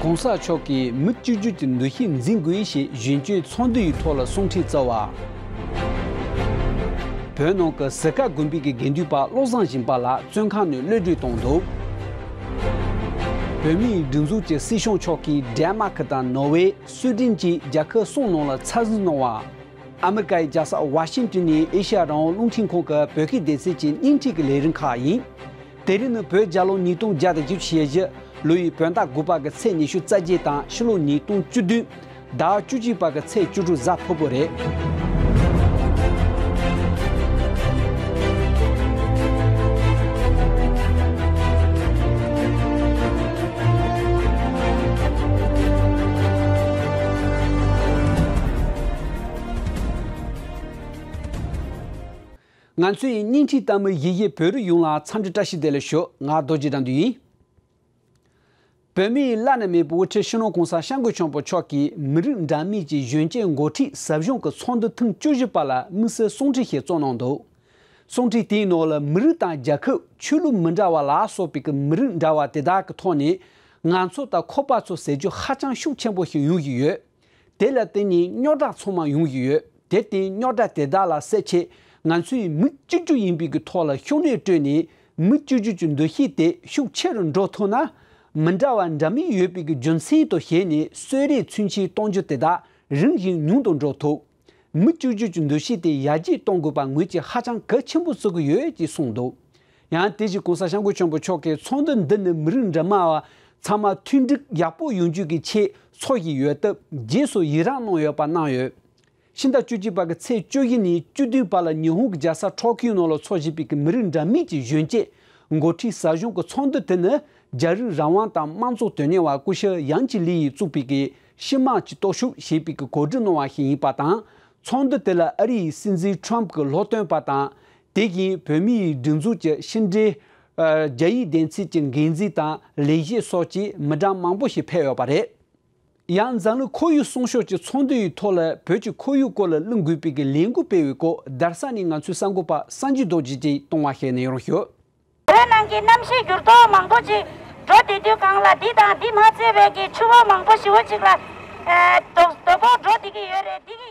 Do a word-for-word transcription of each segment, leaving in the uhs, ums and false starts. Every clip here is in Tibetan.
༸གོང་ས་མཆོག་གིས་མི་གཅིག་གྱུར་གྱི་འདུ་ཤེས་འཛིན་དགོས་ཞེས་གཞོན་སྐྱེས་ཚོགས་འདུ་ཡི་ཐོག་ལ་གསུང་འཕྲིན་བསྩལ་བ། བོད་ནང་གི་ཟུར་བཀག་དགོན་པའི་གི་དགེ་འདུན་པ་བློ་བཟང་སྦྱིན་པ་ལགས་བཙོན་ཁང་ནས་གློད་གྲོལ་བཏང་འདུག་བོད་མིའི་སྒྲིག་འཛུགས་ཀྱི་སྲིད་སྐྱོང་མཆོག་གིས་ཌེན་མཱརྐ་དང་ནོར་ཝེ། སུའེ་ཏེན་བཅས་རྒྱལ་ཁབ་གསུམ་ནང་ལ་འཚམས་གཟིགས་གནང་བ། ཨ་མི་རི་ཀའི་རྒྱལ་ས་ཝ་ཤིང་ཏོན་ནས་ཨེ་ཤེ་ཡ་རང་དབང་རླུང་འཕྲིན་ཁང་གི་བོད་སྐད་སྡེ་ཚན་གྱི་བརྙན་འཕྲིན་གྱི་ལས་རིམ་ཁག་ཡིན། དེ་རིང་ནི་བོད་རྒྱལ་ལོ་ཉིས་སྟོང་བརྒྱ་དང་བཞི་བཅུ་ཞེ་བཞི། ལོ་ཡི་བོད་ཟླ་དགུ་པ་གི་ཚེས་ཉི་ཤུ་རྩ་བརྒྱད་དང་ཕྱི་ལོ་ཉིས་སྟོང་བཅུ་བདུན། ཟླ་བ་བཅུ་གཅིག་པ་གི་ཚེས་བཅུ་དྲུག་གཟའ་ཕུར་བུ་རེད། ང་ཚོའི་བརྙན་འཕྲིན་ལྟ་མི་གཞིས་བྱེས་བོད་རིགས་ཡོངས་ལ་འཚམས་འདྲི་བཀྲ་ཤིས་བདེ་ལེགས་ཞུ། ང་རྡོ་རྗེ་དགྲ་འདུལ་ཡིན། བོད་མིའི་བླ་ན་མེད་པའི་དབུ་ཁྲིད་སྤྱི་ནོར་༸གོང་ས་༸སྐྱབས་མགོན་ཆེན་པོ་མཆོག་གིས་མི་རིགས་འདྲ་མིན་གྱི་གཞོན་སྐྱེས་འགོ་ཁྲིད་ཟབ་སྦྱོང་གི་ཚོགས་འདུ་ཐེངས་བཅུ་བཞི་པ་ལ་དམིགས་བསལ་གསུང་འཕྲིན་ཞིག་བསྩལ་གནང་འདུག་གསུང་འཕྲིན་དེའི་ནང་ལ་མི་རིགས་དང་རྒྱལ་ཁབ། ཆོས་ལུགས་མི་འདྲ་བ་ལ་སོགས་པའི་གི་མི་རིགས་འདྲ་བ་དེ་དག་གི་ཐོག་ནས་ང་ཚོ་དང་ཁོ་པ་ཚོ་ཟེར་རྒྱུ་ཧ་ཅང་ཤུགས་ཆེན་པོ་ཞིག་ཡོང་བཞིན་ཡོད། དེ་ལ་བརྟེན་ནས་རྙོག་དྲ་ཚང་མ་ཡོང་བཞིན་ཡོད། དེར་བརྟེན་རྙོག་དྲ་དེ་དག་ལ་སེལ་ཆེད་ང་ཚོས་མི་གཅིག་གྱུར་ཡིན་པའི་གི་ཐོག་ལ་ཤུགས་སྣོན་སྤྲོད་ནས་མི་གཅིག་གྱུར་གྱི་འདུ་ཤེས་དེ་ཤུགས་ཆེ་རུ་འགྲོ་ཐུབ་ན། མི་འདྲ་བ་འདྲ་མིན་ཡོད་པའི་གི་རྒྱུ་མཚན་དུ་བྱས་ནས་གསོད་རེས་ཚུན་ཆད་གཏོང་རྒྱུ་དེ་དག་རིམ་བཞིན་ཉུང་དུ་འགྲོ་ཐུབ། མི་གཅིག་གྱུར་གྱི་འདུ་ཤེས་དེ་ཡར་རྒྱས་གཏོང་དགོས་པ་ངོས་ཀྱིས་ཧ་ཅང་གལ་ཆེན་པོ་བརྩི་གི་ཡོད་ཅེས་གསུངས་འདུག་ཡང་དེ་བཞིན་༸གོང་ས་༸སྐྱབས་མགོན་ཆེན་པོ་མཆོག་གིས་ཚོགས་འདུ་འདི་ནི་མི་རིགས་འདྲ་མིན་པ་ཚང་མ་མཐུན་སྒྲིལ་ཡག་པོ་ཡོང་རྒྱུ་གི་ཆེད་འཚོགས་བཞིན་ཡོད་སྟབས་རྗེས་སུ་ཡི་རང་གནང་ཡོད་པ་གནང་ཡོད། ཕྱི་ཟླ་བཅུ་གཅིག་པ་གི་ཚེས་བཅུ་བཞི་ནས་བཅུ་བདུན་བར་ལ་ཉི་ཧོང་གི་རྒྱལ་ས་ཊོ་ཀིའོ་ནང་ལ་འཚོགས་བཞིན་པའི་གི་མི་རིགས་འདྲ་མིན་གྱི་གཞོན་སྐྱེས་འགོ་ཁྲིད་ཟབ་སྦྱོང་གི་ཚོགས་འདུ་དེ་ནི་རྒྱ་རིགས་རང་དབང་དང་དམངས་གཙོ་དོན་གཉེར་བ་སྐུ་ཞབས་ཡང་ཅི་ལི་ཡིས་བཙུགས་པའི་གི་སྤྱི་དམངས་ཀྱི་སྟོབས་ཤུགས་ཞེས་པའི་གི་གོ་སྒྲིག་གནང་བ་ཞིག་ཡིན་པ་དང་། ཚོགས་འདུ་དེ་ལ་ཨ་རིའི་སྲིད་འཛིན་ཊམ་གྱི་སློབ་སྟོན་པ་དང་། དེ་བཞིན་བོད་མིའི་སྒྲིག་འཛུགས་ཀྱི་ཕྱི་འབྲེལ། ཨ། རྒྱ་ཡིག་སྡེ་ཚན་གྱི་འགན་འཛིན་དང་ལས་བྱེད་སོགས་ཀྱི་མི་གྲངས་མང་པོ་ཞིག་ཕེབས་ཡོད་པ་རེད། ཡང་འཛམ་གླིང་ཁོར་ཡུག་སྲུང་སྐྱོབ་ཀྱི་ཚོགས་འདུ་ཡི་ཐོག་ལ་བོད་ཀྱི་ཁོར་ཡུག་སྐོར་ལ་གླེང་དགོས་པའི་གི་ལས་འགུལ་སྤེལ་བའི་སྐོར་རྡ་ས་ནས་ང་ཚོའི་གསར་འགོད་པ་སངས་རྒྱས་རྡོ་རྗེ་བཅས་གཏོང་བ་ཞིག་ནས་ཡོང་ཞུ། བོད་ནང་གི་གནམ་གཤིས་འགྱུར་ལྡོག་མང་པོ་ཅིག་འགྲོ་བསྡད་དུས་སྒང་ལ་འདི་དང་འདི་མ་བརྩིས་པའི་གི་ཆུ་བོ་མང་པོ་ཞེ་པོ་ཅིག་ལ་ཨ་དོ་དོ་ཕོག་འགྲོ་བསྡད་ཀྱི་ཡོད་རེད། འདི་གི་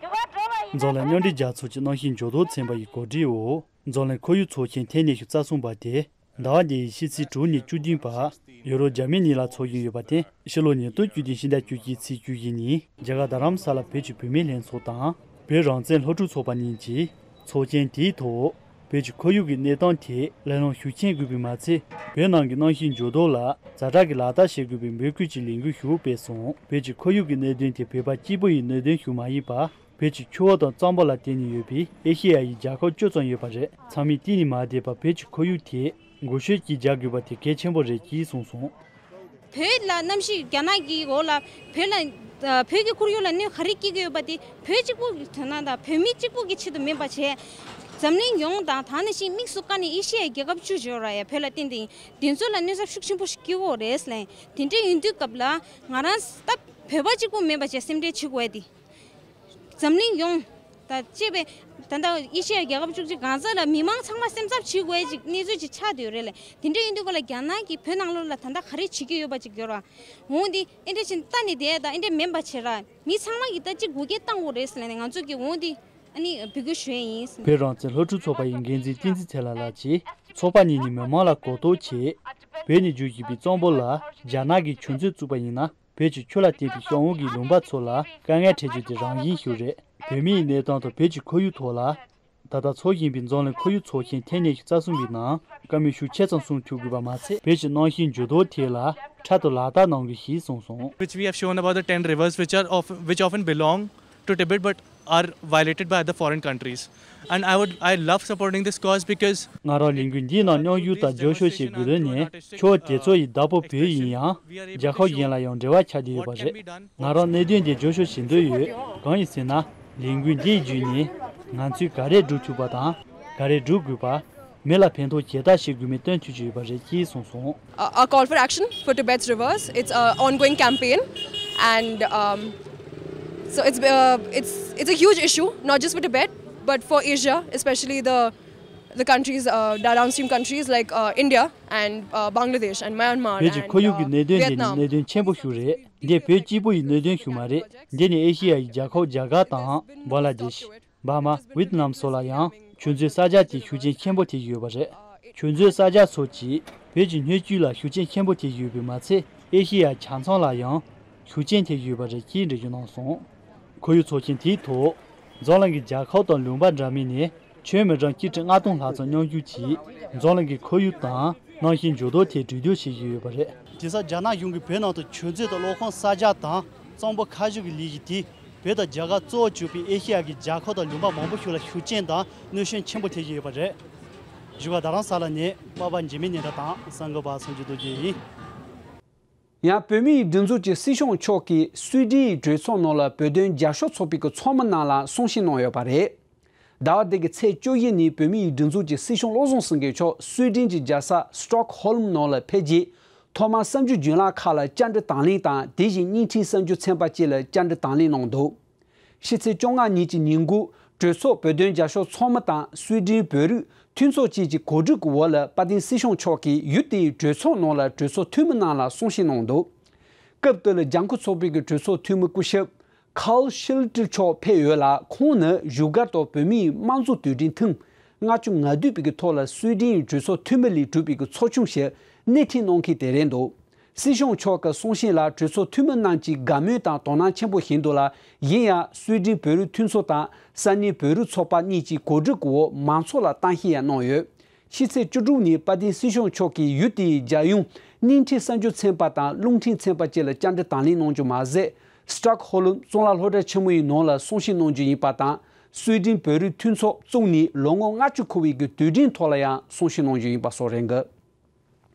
འགྱུར་བ་འགྲོ་བ་ཡིན་ན། འཛམ་གླིང་མཉམ་འབྲེལ་རྒྱལ་ཚོགས་ཀྱི་གནམ་གཤིས་འགྱུར་ལྡོག་ཚན་པ་ཡི་གོ་སྒྲིག་འོག་འཛམ་གླིང་ཁོར་ཡུག་ཚོགས་ཆེན་ཐེངས་ཉི་ཤུ་རྩ་གསུམ་པ་དེ་ཟླ་བ་འདིའི་ཕྱི་ཚེས་དྲུག་ནས་བཅུ་བདུན་བར་ཡུ་རོབ་འཇར་མ་ནི་ལ་འཚོགས་ཀྱི་ཡོད་པ་དེ་ཕྱི་ལོ་ཉིས་སྟོང་བཅུ་བདུན་ཕྱི་ཟླ་བཅུ་གཅིག་ཚེས་བཅུ་བཞི་ཉིན་རྒྱ་གར་རྡ་རམ་ས་ལ་བོད་ཀྱི་བུད་མེད་ལྷན་ཚོགས་དང་བོད་རང་བཙན་སློབ་ཕྲུག་ཚོགས་པ་གཉིས་ཀྱིས་ཚོགས་ཆེན་དེའི་ཐོག་བོད་ཀྱི་ཁོར་ཡུག་གི་གནས་སྟངས་ཐད་ལམ་ལྷོང་ཤུགས་ཆེན་དགོས་པས་མ་ཚད། བོད་ནང་གི་གནམ་གཤིས་འགྱུར་ལྡོག་ལ་ཛ་དྲག་གི་ལག་བསྟར་བྱེད་དགོས་པའི་འབོད་སྐུལ་གྱི་ལས་འགུལ་ཞིག་སྤེལ་སོང་། བོད་ཀྱི་ཁོར་ཡུག་གི་གནད་དོན་དེ་བོད་པ་གཅིག་པུ་ཡི་གནད་དོན་ཞིག་མ་ཡིན་པར། བོད་ཀྱི་ཆུ་བོ་དང་གཙང་པོ་ལ་བརྟེན་ནས་ཡོད་པའི་ཨེ་ཤེ་ཡ་ཡི་རྒྱལ་ཁབ་བཅུ་ཙམ་ཡོད་པ་རེད། ཚང་མས་གཏན་ནས་མ་བསྡད་པར་བོད་ཀྱི་ཁོར་ཡུག་ཐད་འགུལ་སྐྱོད་ཅིག་རྒྱག་དགོས་པ་དེ་གལ་ཆེན་པོ་རེད་ཅེས་གསུངས་སོང་། བོད་ལ་གནམ་གཤིས་རྒྱ་ནག་གི་འོག་ལ་བོད་ལ་ཨ་བོད་ཀྱི་ཁོར་ཡུག་ལ་གནོད་ག་རེ་སྐྱེལ་གྱི་ཡོད་པ་དེ་བོད་གཅིག་པུ་གི་དོན་དག་དང་བོད་མི་གཅིག་པུ་གི་ཆེད་དུ་མིན་པ་བྱས། འཛམ་གླིང་ཡོངས་དང་ད་ནང་བཞིན་དམིགས་སུ་བཀར་ནས་ཨེ་ཤེ་ཡའི་རྒྱལ་ཁབ་བཅུ་ཡོད་ར་ཡ་བོད་ལ་བརྟེན་ཏེ་ཡིན། དེ་ཚོ་ལ་གནོད་འཚེ་ཤུགས་ཆེན་པོ་ཞིག་སྐྱེལ་གྱི་ཡོད་རེད་ཟེར་ལ་ཡིན། དེ་འདྲ་ཡིན་དུས་སྐབས་ལ་ང་རང་ད་བོད་པ་གཅིག་པུ་མིན་པ་བྱས་སེམས་ཁྲལ་བྱེད་དགོས་ཏེ། འཛམ་གླིང་ཡོངས་དང་བཅས་པའི་ད་ལྟ་ཨེ་ཤེ་ཡ་རྒྱལ་ཁབ་བཅུ་གཅིག་གང་ས་ལ་མི་མང་ཚང་མ་སེམས་འཚབ་བྱེད་དགོས་ཅིག་གནས་ཚུལ་ཅིག་ཆགས་བསྡད་ཡོད་རེད་ལ། དེ་འདྲ་ཡིན་དུས་ག་ལ་རྒྱ་ནག་གིས་བོད་ནང་ལོགས་ལ་ད་ལྟ་ག་རེ་བྱེད་ཀྱི་ཡོད་པ་ཅིག་ཡོད་ར། འོང་དེ་ཨེ་འདྲ་ཕྱིན་ལྟ་ནས་བསྡད་དང་ཨེ་འདྲ་མིན་པ་བྱེད་ར། མི་ཚང་མ་གིས་ད་ཅིག་འགུལ་སྐྱོད་བཏང་དགོས་རེད་ཟེར་ནས་ང་ཚོ་གིས་འོང་དེ་ཨ་ནི་འབོད་སྐུལ་ཞུ་ཡས་ཡིན། བོད་རང་བཙན་སློབ་ཕྲུག་ཚོགས་པ་ཡི་འགན་འཛིན་བསྟན་འཛིན་ཚེ་ལྷ་ལགས་ཀྱིས་ཚོགས་པ་གཉིས་ནས་མི་མང་ལ་གོ་རྟོགས་ཆེད་བོད་ནས་བརྒྱུད་བཞིན་པའི་གཙང་པོ་ལ་རྒྱ་ནག་གིས་ཆུ་མཛོད་བཙུགས་པ་ཡིན་ན། བོད་ཀྱི་ཆུ་ལ་བརྟེན་པའི་ཤང་ཨུ་གི་ལུང་པ་ཚོ་ལ་དཀའ་ངལ་འཕྲད་རྒྱུ་དེ་རང་བཞིན་ཞིག་རེད། བོད་མིའི་གནས་སྟངས་དང་བོད་ཀྱི་ཁོར་ཡུག་ཐོག་ལ་ད་ལྟ་འཚོགས་བཞིན་པའི་འཛམ་གླིང་ཁོར་ཡུག་ཚོགས་ཆེན་ཐེངས་ཉི་ཤུ་རྩ་གསུམ་པའི་ནང་བཀའ་མོལ་ཤུགས་ཆེ་ཙམ་གསུང་ཐུབ་དགོས་པ་མ་ཚད། བོད་ཀྱི་གནམ་གཤིས་འགྱུར་ལྡོག་ཐད་ལ་འཕྲལ་དུ་ལག་བསྟར་གནང་དགོས་ཞེས་གསུངས་སོང་། Which we have shown about the ten rivers which are of, which often belong to Tibet but are violated by other foreign countries. And I would, I love supporting this cause because ང་རང་ལས་འགུལ་འདིའི་ནང་མཉམ་ཞུགས་དང་རྒྱབ་སྐྱོར་བྱེད་དགོས་དོན་ནི། ཆུ་བོ་དེ་ཚོ་ཡི་བདག་པོ་བོད་ཡིན་ཡང་། རྒྱལ་ཁབ་གཞན་ལ་ཡང་འབྲེལ་བ་ཆགས་བསྡད་ཡོད་པ་རེད། ང་རང་གནད་དོན་འདི་རྒྱབ་སྐྱོར་བྱེད་འདོད་ཡོད། གང་ཡིན་ཟེར་ན། ལས་འགུལ་འདི་བརྒྱུད་ནས་ང་ཚོས་ག་རེ་སྒྲུབ་ཐུབ་པ་དང་། ག་རེ་སྒྲུབ་དགོས་པ། མི་ལ་ཕན་ཐོགས་ཇི་ལྟར་བྱེད་དགོས་མིན་སྟོན་ཐུབ་ཀྱི་ཡོད་པ་རེད་ཅེས་གསུངས་སོང་། Uh, a call for action for Tibet's rivers. It's an ongoing campaign, and um, so it's uh, it's it's a huge issue, not just for Tibet, but for Asia, especially the The countries, uh, the downstream countries like, uh, India and, uh, Bangladesh and Myanmar བོད་ཀྱི་and, ཁོར་ཡུག་གི་uh, གནད་དོན་དེ་ནི་Vietnam. གནད་དོན་ཆེན་པོ་ཞིག་རེད། འདི་བོད་གཅིག་པུ་ཡི་གནད་དོན་ཞིག་མ་རེད། འདི་ནི་ཨེ་ཤི་ཡ་ཡི་རྒྱལ་ཁབ་རྒྱ་གར་དང་བང་ལ་དེཤ། འབར་མ། ཝེད་ནམ་སོགས་ལ་ཡང་ཆུ་མཛོད་གསར་རྒྱག་གི་ཤུགས་རྐྱེན་ཆེན་པོ་ཐེབས་ཡོད་པ་རེད། ཆུ་མཛོད་གསར་རྒྱག་སོགས་ཀྱིས་བོད་ཀྱི་སྣོད་བཅུད་ལ་ཤུགས་རྐྱེན་ཆེན་པོ་ཐེབས་ཡོད་པས་མ་ཚད། ཨེ་ཤེ་ཡ་ཆ་ཚང་ལ་ཡང་ཤུགས་རྐྱེན་ཐེབས་ཡོད་པ་རེད་ཅེས་འགྲེལ་བརྗོད་གནང་སོང་། ཁོར་ཡུག་ཚོགས་ཆེན་དེའི་ཐོག་འཛམ་གླིང་གི་རྒྱལ་ཁབ་དང་ལུང་པ་འདྲ་མིན་ནས་ཁྱོན་མི་གྲངས་ཆིག་ཁྲི་ལྔ་སྟོང་ལྷག་ཙམ་མཉམ་ཞུགས་ཀྱིས་འཛམ་གླིང་གི་ཁོར་ཡུག་དང་གནམ་གཤིས་འགྱུར་ལྡོག་ཐད་གྲོས་བསྡུར་བྱེད་བཞིན་ཡོད་པ་རེད། དེང་སང་རྒྱ་ནག་གཞུང་གིས་བོད་ནང་དུ་ཆུ་མཛོད་དང་གློག་ཁང་གསར་རྒྱག་དང་གཙང་པོ་ཁ་བཞུར་གྱི་ལས་གཞི་དེས་བོད་དང་རྒྱ་གར་གཙོ་བོར་གྱུར་པའི་ཨེ་ཤེ་ཡ་གི་རྒྱལ་ཁབ་དང་ལུང་པ་མང་པོ་ཞིག་ལ་ཤུགས་རྐྱེན་དང་གནོད་སྐྱོན་ཆེན་པོ་ཐེབས་བཞིན་ཡོད་པ་རེད། བཞུགས་སྒར་རྡ་རམ་ས་ལ་ནས་པ་ཕ་འཇིགས་མེད་ཉི་ཟླ་དང་གསར་འགོད་པ་སངས་རྒྱས་རྡོ་རྗེ་ཡིན། ཡང་བོད་མིའི་སྒྲིག་འཛུགས་ཀྱི་སྲིད་སྐྱོང་མཆོག་གིས་སུའེ་ཌེན་གྱི་གྲོས་ཚོགས་ནང་ལ་བོད་དོན་རྒྱབ་སྐྱོར་ཚོགས་པའི་གི་ཚོགས་མི་རྣམས་ལ་གསུང་བཤད་གནང་ཡོད་པ་རེད། ཟླ་བ་འདི་གི་ཚེས་བཅུ་བཞི་ཉིན་བོད་མིའི་སྒྲིག་འཛུགས་ཀྱི་སྲིད་སྐྱོང་བློ་བཟང་སེང་གེ་མཆོག་སུའེ་ཌེན་གྱི་རྒྱལ་ས་སི་ཊོག་ཧོལམ་ནང་ལ་ཕེབས་རྗེས། ཐོག་མར་གསར་འགྱུར་བརྒྱུད་ལམ་ཁག་ལ་བཅར་འདྲི་དང་ལེན་དང་། དེ་བཞིན་བརྙན་འཕྲིན་གསར་འགྱུར་ཚན་པ་བཅས་ལ་བཅར་འདྲི་དང་ལེན་གནང་འདུག་ཕྱི་ཚེས་བཅོ་ལྔ་ཉིན་གྱི་ཉིན་གུང་། གྲོས་ཚོགས་བོད་དོན་རྒྱབ་སྐྱོར་ཚོགས་མི་དང་སུའེ་ཌེན་བོད་རིགས་མཐུན་ཚོགས་བཅས་ཀྱི་གོ་སྒྲིག་གི་འོག་ལ་དཔལ་ལྡན་སྲིད་སྐྱོང་མཆོག་གིས་ཡུལ་དེའི་གྲོས་ཚོགས་ནང་ལ་གྲོས་ཚོགས་འཐུས་མི་རྣམས་ལ་གསུང་བཤད་གནང་འདུག་སྐབས་དེ་ལ་རྒྱལ་འགོ་ཚོགས་པའི་གི་གྲོས་ཚོགས་འཐུས་མི་སྐུ་ཞབས་ཁཱརལ་ཤིལ་ཏྲི་མཆོག་ཕེབས་ཡོད་ལ། ཁོང་ནི་བཞུགས་སྒར་དུ་བོད་མིའི་དམངས་གཙོ་དུས་དྲན་ཐེངས་ལྔ་བཅུ་ང་བདུན་པའི་གི་ཐོག་ལ་སུའེ་ཌེན་གྱི་གྲོས་ཚོགས་འཐུས་མི་ལས་གྲུབ་པའི་གི་ཚོགས་ཆུང་ཞིག་སྣེ་ཁྲིད་གནང་མཁན་དེ་རེད་འདུག་སྲིད་སྐྱོང་མཆོག་གི་གསུང་བཤད་ལ་གྲོས་ཚོགས་འཐུས་མི་རྣམས་ཀྱིས་དགའ་མོས་དང་དོ་སྣང་ཆེན་པོ་བྱས་འདུག་ལ། གཞན་ཡང་སུའེ་ཌེན་བོད་རིགས་མཐུན་ཚོགས་དང་ས་གནས་བོད་རིགས་ཚོགས་པ་གཉིས་ཀྱི་གོ་སྒྲིག་གི་འོག་མང་ཚོགས་ལ་གཏམ་བཤད་ཡང་གནང་ཡོད། ཕྱི་ཚེས་བཅུ་དྲུག་ཉིན་དཔལ་ལྡན་སྲིད་སྐྱོང་མཆོག་གིས་ཡུལ་དེའི་རྒྱལ་ཡོངས་བརྙན་འཕྲིན་གསར་འགྱུར་ཚན་པ་དང་རླུང་འཕྲིན་ཚན་པ་བཅས་ལ་བཅར་འདྲི་དང་ལེན་གནང་རྒྱུ་མ་ཟད། སི་ཊོག་ཧོལམ་གཙུག་ལག་སློབ་གྲྭ་ཆེན་མོ་ཡི་ནང་ལ་གསུང་བཤད་གནང་རྒྱུ་ཡིན་པ་དང་། སུའེ་ཌེན་བོད་རིགས་མཐུན་ཚོགས་བཙུགས་ནས་ལོ་ངོ་ལྔ་བཅུ་འཁོར་བའི་གི་དུས་དྲན་ཐོག་ལ་ཡང་གསུང་བཤད་གནང་རྒྱུ་ཡིན་པ་སོགས་རེད་འདུག་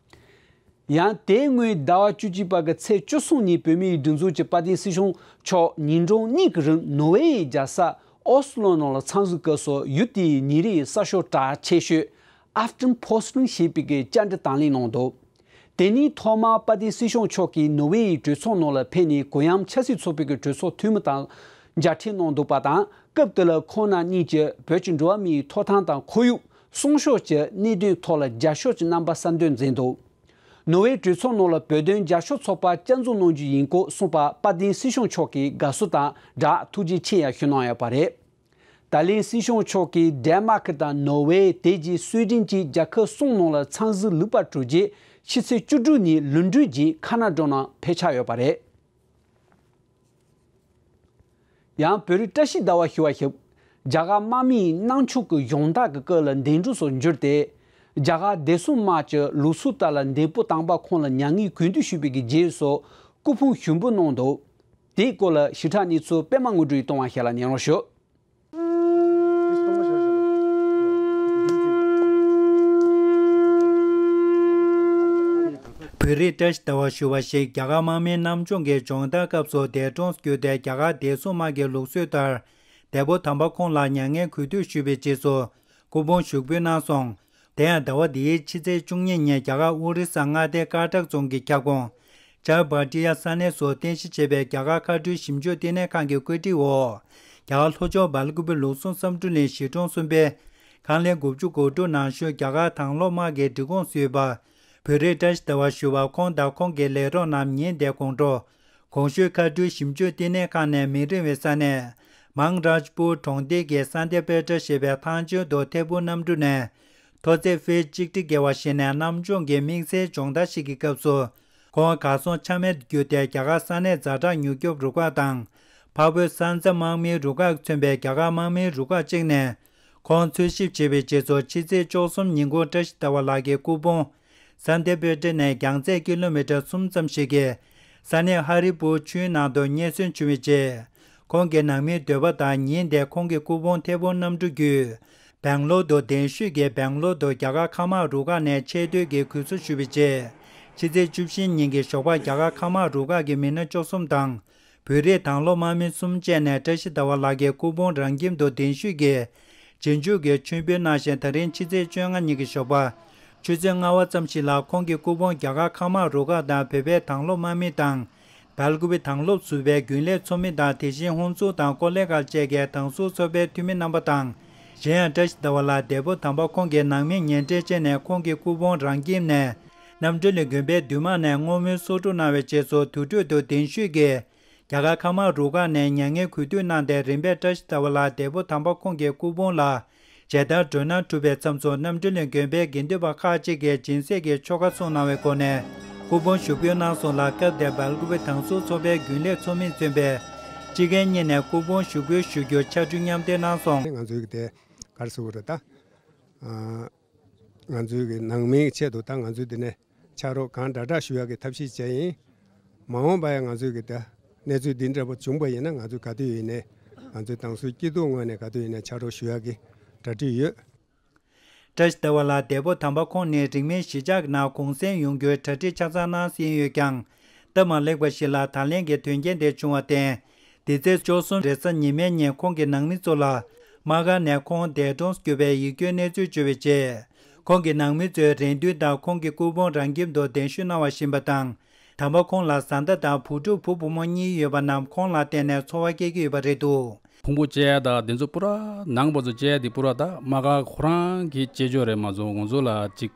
ཡང་དེའི་སྔོན་ཟླ་བ་བཅུ་གཅིག་པ་གི་ཚེས་བཅུ་གསུམ་ཉིན་བོད་མིའི་སྒྲིག་འཛུགས་ཀྱི་དཔལ་ལྡན་སྲིད་སྐྱོང་མཆོག་ཉིན་གྲངས་གཉིས་ཀྱི་རིང་ནོར་ཝེ་ཡི་རྒྱལ་ས་ཨོ་སི་ལོ་ནང་ལ་འཚམས་གཟིགས་སྐབས་སུ་ཡུལ་དེའི་ཉིན་རེའི་གསར་ཤོག་གྲགས་ཆེ་ཤོས་ཨབ་ཊན་པོ་སི་ཊན་ཞེས་པའི་གི་བཅར་འདྲི་དང་ལེན་གནང་འདུག་དེ་ནི་ཐོག་མར་དཔལ་ལྡན་སྲིད་སྐྱོང་མཆོག་གིས་ནོར་ཝེ་ཡི་གྲོས་ཚོགས་ནང་ལ་ཕེབས་ནས་གུ་ཡངས་ཆབ་སྲིད་ཚོགས་པའི་གི་གྲོས་ཚོགས་འཐུས་མི་དང་མཇལ་འཕྲད་གནང་འདུག་པ་དང་། སྐབས་དེ་ལ་ཁོང་རྣམ་གཉིས་ཀྱིས་བོད་ཀྱི་འགྲོ་བ་མིའི་ཐོབ་ཐང་དང་ཁོར་ཡུག་སྲུང་སྐྱོབ་ཀྱི་གནད་དོན་ཐོག་ལ་རྒྱབ་སྐྱོར་གྱི་རྣམ་པ་གསལ་འདོན་མཛད་འདུག་ནོར་ཝེ་གྲོས་ཚོགས་ནང་ལ་བོད་དོན་རྒྱབ་སྐྱོར་ཚོགས་པ་བསྐྱར་འཛུགས་གནང་རྒྱུ་ཡིན་སྐོར་གསུངས་པར་དཔལ་ལྡན་སྲིད་སྐྱོང་མཆོག་གིས་དགའ་བསུ་དང་སྦྲགས་ཐུགས་རྗེ་ཆེ་ཡང་ཞུ་གནང་ཡོད་པ་རེད། ད་ལན་སྲིད་སྐྱོང་མཆོག་གིས་ཌེན་མཱར་ཀི་དང་ནོར་ཝེ། དེ་རྗེས་སུའེ་ཌེན་བཅས་རྒྱལ་ཁབ་གསུམ་ནང་ལ་འཚམས་གཟིགས་ལེགས་པར་གྲུབ་རྗེས། ཕྱི་ཚེས་བཅུ་དྲུག་ཉིན་ལུང་འདྲེན་གྱིས་ཁ་ན་ཌ་ནང་ཕེབས་འཆར་ཡོད་པ་རེད། ཡང་བོད་རིགས་བཀྲ་ཤིས་ཟླ་བ་ཞུ་བ་ཞབས། རྒྱ་གར་དམག་མིའི་གནམ་གྲུ་གི་གཞུང་དག་གི་སྐབས་ལ་འདས་འགྲོ་སོགས་གྱུར་ཏེ། རྒྱ་གར་བདེ་སྲུང་དམག་གི་ལུགས་སྲོལ་ལྟར་ལ་འདས་པོ་དམ་པ་ཁོང་ལ་མྱ་ངན་གུས་འདུད་ཞུས་པའི་གི་རྗེས་སུ་སྐུ་ཕུང་ཞུགས་འབུལ་གནང་འདུག་དེའི་སྐོར་ལ་ཞིབ་ཕྲ་གནས་ཚུལ་པད་མ་དངོས་གྲུབ་ཀྱིས་གཏོང་བ་ཞིག་ལ་ཉན་རོགས་ཞུ། བོད་རིགས་བཀྲ་ཤིས་ཟླ་བ་ཞུ་བ་ཞིག་རྒྱ་གར་དམག་མིའི་གནམ་གྲུ་གི་གཞུང་དག་སྐབས་སུ་འདས་གྲོངས་གྱུར་ཏེ། རྒྱ་གར་བདེ་སྲུང་དམག་གི་ལུགས་སྲོལ་ལྟར་འདས་པོ་དམ་པ་ཁོང་ལ་མྱ་ངན་གུས་འདུད་ཞུས་པའི་རྗེས་སུ་སྐུ་ཕུང་ཞུགས་འབུལ་གནང་སོང་། དེ་ཡང་ཟླ་བ་འདིའི་ཕྱི་ཚེས་བཅུ་གཉིས་ཉིན་རྒྱ་གར་ཨོ་རི་ས་མངའ་སྡེ་ཀ་ཊག་རྫོང་གི་ཁྱབ་ཁོངས་ཇཱ་བྷ་ཏི་ཡ་ས་གནས་སུ་རྟེན་གཞི་བྱས་པའི་རྒྱ་གར་མཁའ་འགྲུལ་ཞིབ་འཇུག་ལྟེ་གནས་ཁང་གི་བཀོད་སྒྲིག་འོག་རྒྱ་གར་ལྷོ་ཕྱོགས་སྦེལ་ཀུ་པེ་ལུགས་ཟུང་བསམ་འགྲུབ་གླིང་གཞིས་གྲོང་གསུམ་པའི་ཁང་ལེན་དགུ་བཅུ་གོ་དྲུག་ནང་བཞུགས་རྒྱ་གར་དྭང་བླངས་དམག་གི་སྒྲིག་ཁོངས་སུ་ཡོད་པ། བོད་རིགས་བཀྲ་ཤིས་ཟླ་བ་ཞུ་བ་ཁོང་དང་ཁོང་གི་ལས་རོགས་རྣམས་ཉིན་དེ་དགོང་དྲོ། གོང་ཞུས་མཁའ་འགྲུལ་ཞིབ་འཇུག་ལྟེ་གནས་ཁང་ནས་མི་རིང་བའི་ས་གནས་མང་རཱཇ་པུར་གྲོང་སྡེ་གི་སན་ཏེ་པེ་ཏྲ་ཞེས་པའི་ཐང་ཆེན་དུ་ཐད་འཕུར་གནམ་གྲུ་ནས་མཐོ་ཚད་ཕུཊ་གཅིག་ཁྲི་བརྒལ་བ་ཞིག་ནས་གནམ་ལྗོངས་ཀྱི་དམིགས་བསལ་སྦྱོང་བརྡར་ཞིག་གི་སྐབས་སུ། ཁོང་གར་སོང་ཆ་མེད་དུ་གྱུར་ཏེ། རྒྱ་གར་ས་གནས་ཛ་དྲག་མྱུར་སྐྱོབ་རུ་ཁག་དང་། འཕགས་བོད་ས་མཚམས་དམག་མིའི་རུ་ཁག་གིས་མཚོན་པའི་རྒྱ་གར་དམག་མིའི་རུ་ཁག་ཅིག་ནས་ཁོང་འཚོལ་ཞིབ་བྱས་པའི་རྗེས་སུ། ཕྱི་ཚེས་བཅུ་གསུམ་ཉིན་གུང་བཀྲ་ཤིས་ཟླ་བ་ལགས་ཀྱི་སྐུ་ཕུང་སན་ཏེ་པེ་ཏྲ་ནས་རྒྱང་ཚད་ཀི་ལོ་མི་ཊར་གསུམ་ཙམ་ཞིག་གི་ས་གནས་ཧ་རི་པུར་ཆུའི་ནང་དུ་རྙེད་སོན་བྱུང་བའི་རྗེས། ཁོང་གི་ནང་མིའི་འདོད་པ་ལྟར་ཉིན་དེ་ཁོང་གི་སྐུ་ཕུང་ཐད་འཕུར་གནམ་གྲུ་བརྒྱུད། སྦེང་ལོར་དུ་གདན་ཞུས་ཀྱིས་སྦེང་ལོར་དུ་རྒྱ་གར་མཁའ་དམག་རུ་ཁག་ནས་ཆེ་བསྟོད་ཀྱི་གུས་བསུ་ཞུས་པའི་རྗེས། ཕྱི་ཚེས་བཅུ་བཞི་ཉིན་གྱི་ཞོགས་པར་རྒྱ་གར་མཁའ་དམག་རུ་ཁག་གི་མི་སྣ་བཅུ་གསུམ་དང་། བོད་རིགས་དྭང་བླངས་དམག་མི་གསུམ་བཅས་ནས་བཀྲ་ཤིས་ཟླ་བ་ལགས་ཀྱི་སྐུ་ཕུང་རང་ཁྱིམ་དུ་གདན་ཞུས་ཀྱིས་རྗེས་འཇུག་གི་མཆོད་འབུལ་གནང་ཞིང་། ད་རིང་ཕྱི་ཚེས་བཅོ་ལྔ་ཉིན་གྱི་ཞོགས་པ་ཆུ་ཚོད་ལྔ་པ་ཙམ་ཞིག་ལ་ཁོང་གི་སྐུ་ཕུང་རྒྱ་གར་མཁའ་དམག་རུ་ཁག་དང་བོད་པའི་དྭང་བླངས་དམག་མི་དང་། སྦེལ་ཀུ་པེ་དྭང་བླངས་ཟུར་པའི་རྒྱུན་ལས་ཚོགས་མི་དང་། དེ་བཞིན་ཧོན་སུར་དང་ཀོ་ལེ་གྷལ་བཅས་ཀྱི་དྭང་ཟུར་ཚོགས་པའི་འཐུས་མི་རྣམ་པ་དང་ གཞན་ཡང་བཀྲ་ཤིས་ཟླ་བ་ལགས་འདས་པོ་དམ་པ་ཁོང་གི་ནང་མི་ཉེ་འབྲེལ་བཅས་ནས་ཁོང་གི་སྐུ་ཕུང་རང་ཁྱིམ་ནས་རྣམ་གྲོལ་གླིང་དགོན་པའི་འདུས་མང་ནས་བསྔོ་སྨོན་གསོག་སྒྲུབ་གནང་བའི་རྗེས་སུ་དུར་ཁྲོད་དུ་གདན་ཞུས་ཀྱིས། རྒྱ་གར་ཁ་མ་རུ་ཁག་ནས་མྱ་ངན་གུས་འདུད་གནང་སྟེ་རིམ་པས་བཀྲ་ཤིས་ཟླ་བ་ལགས་འདས་པོ་དམ་པ་ཁོང་གི་སྐུ་ཕུང་ལ་མཇལ་དར་སྒྲོན་གནང་གྲུབ་པའི་མཚམས་སུ་རྣམ་གྲོལ་གླིང་དགོན་པའི་དགེ་འདུན་པ་ཁག་ཅིག་གིས་སྦྱིན་སྲེག་གི་ཆོ་ག་གསུངས་གནང་བའི་སྒོ་ནས་སྐུ་ཕུང་ཞུགས་འབུལ་གནང་སོང་ལ། སྐབས་དེར་སྦེལ་ཀོབ་དང་སུའུ་ཚོགས་པའི་རྒྱུན་ལས་ཚོགས་མི་མཚོན་པའི་སྤྱི་རྒན་གཉིས་ནས་སྐུ་ཕུང་ཞུགས་འབུལ་ཞུ་རྒྱུ་ཕྱག་གྲུ་མཉམ་འདེགས་གནང་སོང་། ང་ཚོའི་གི་དེ་ག་རེ་ཟེར་དགོས་རེད་ད། ཨ། ང་ཚོའི་གི་ནང་མིའི་ཆེད་དུ་ད་ང་ཚོའི་འདི་ནས་ཕྱག་རོགས་གང་དྲག་དྲག་ཞུ་ཡག་གི་ཐབས་ཤེས་བྱས་ཡིན། མ་འོངས་པ་ཡང་ང་ཚོའི་གི་ད་གནས་ཚུལ་འདི་འདྲ་པོ་བྱུང་པ་ཡིན་ན་ང་ཚོས་ག་དུས་ཡིན་ནའི་ང་ཚོའི་དང་སུའི་སྐྱིད་སྡུག་ངོས་ནས་ག་དུས་ཡིན་ནའི་ཕྱག་རོགས་ཞུ་ཡག་གི་གྲ་སྒྲིག་ཡོད། བཀྲ་ཤིས་ཟླ་བ་ལགས་འདས་པོ་དམ་པ་ཁོང་ནི་རིང་མིན་གཞིས་ཆགས་ཀྱི་ནང་གུང་སེང་ཡོང་རྒྱུའི་གྲ་སྒྲིག་ཆ་ཚང་གནང་ཟིན་ཡོད་ཀྱང་། སྟབས་མ་ལེགས་པ་ཞིག་ལ་ད་ལན་གྱི་དོན་རྐྱེན་དེ་བྱུང་བར་བརྟེན། འདི་ཚེས་བཅུ་གསུམ་རེས་གཟའ་ཉི་མའི་ཉིན་ཁོང་གི་ནང་མི་ཚོ་ལ་དམག་སྒར་ནས་ཁོང་འདས་གྲོངས་གྱུར་པའི་ཡིད་སྐྱོའི་གནས་ཚུལ་བརྗོད་པའི་རྗེས། ཁོང་གི་ནང་མི་ཚོས་རེ་འདུན་དང་ཁོང་གི་སྐུ་ཕུང་རང་ཁྱིམ་དུ་གདན་ཞུ་གནང་བ་བཞིན་པ་དང་། དམ་པ་ཁོང་ལ་བཟའ་ཟླ་དང་བུ་ཕྲུག་བུ་བུ་མོ་གཉིས་ཡོད་པ་རྣམས་ཁོང་ལ་བརྟེན་ནས་འཚོ་བ་སྐྱེལ་གྱི་ཡོད་པ་རེད་འདུག། ཕུང་པོ་བཅད་ཡ་དང་དེ་ཚོ་པུ་ར་ནང་པ་ཚོ་བཅད་ཡ་དེ་པུ་ར་ད་དམག་སྒར་ཁོ་རང་གིས་བཅད་ཆོག་རེད་མ་གཏོགས་ང་ཚོ་ལ་ཅིག་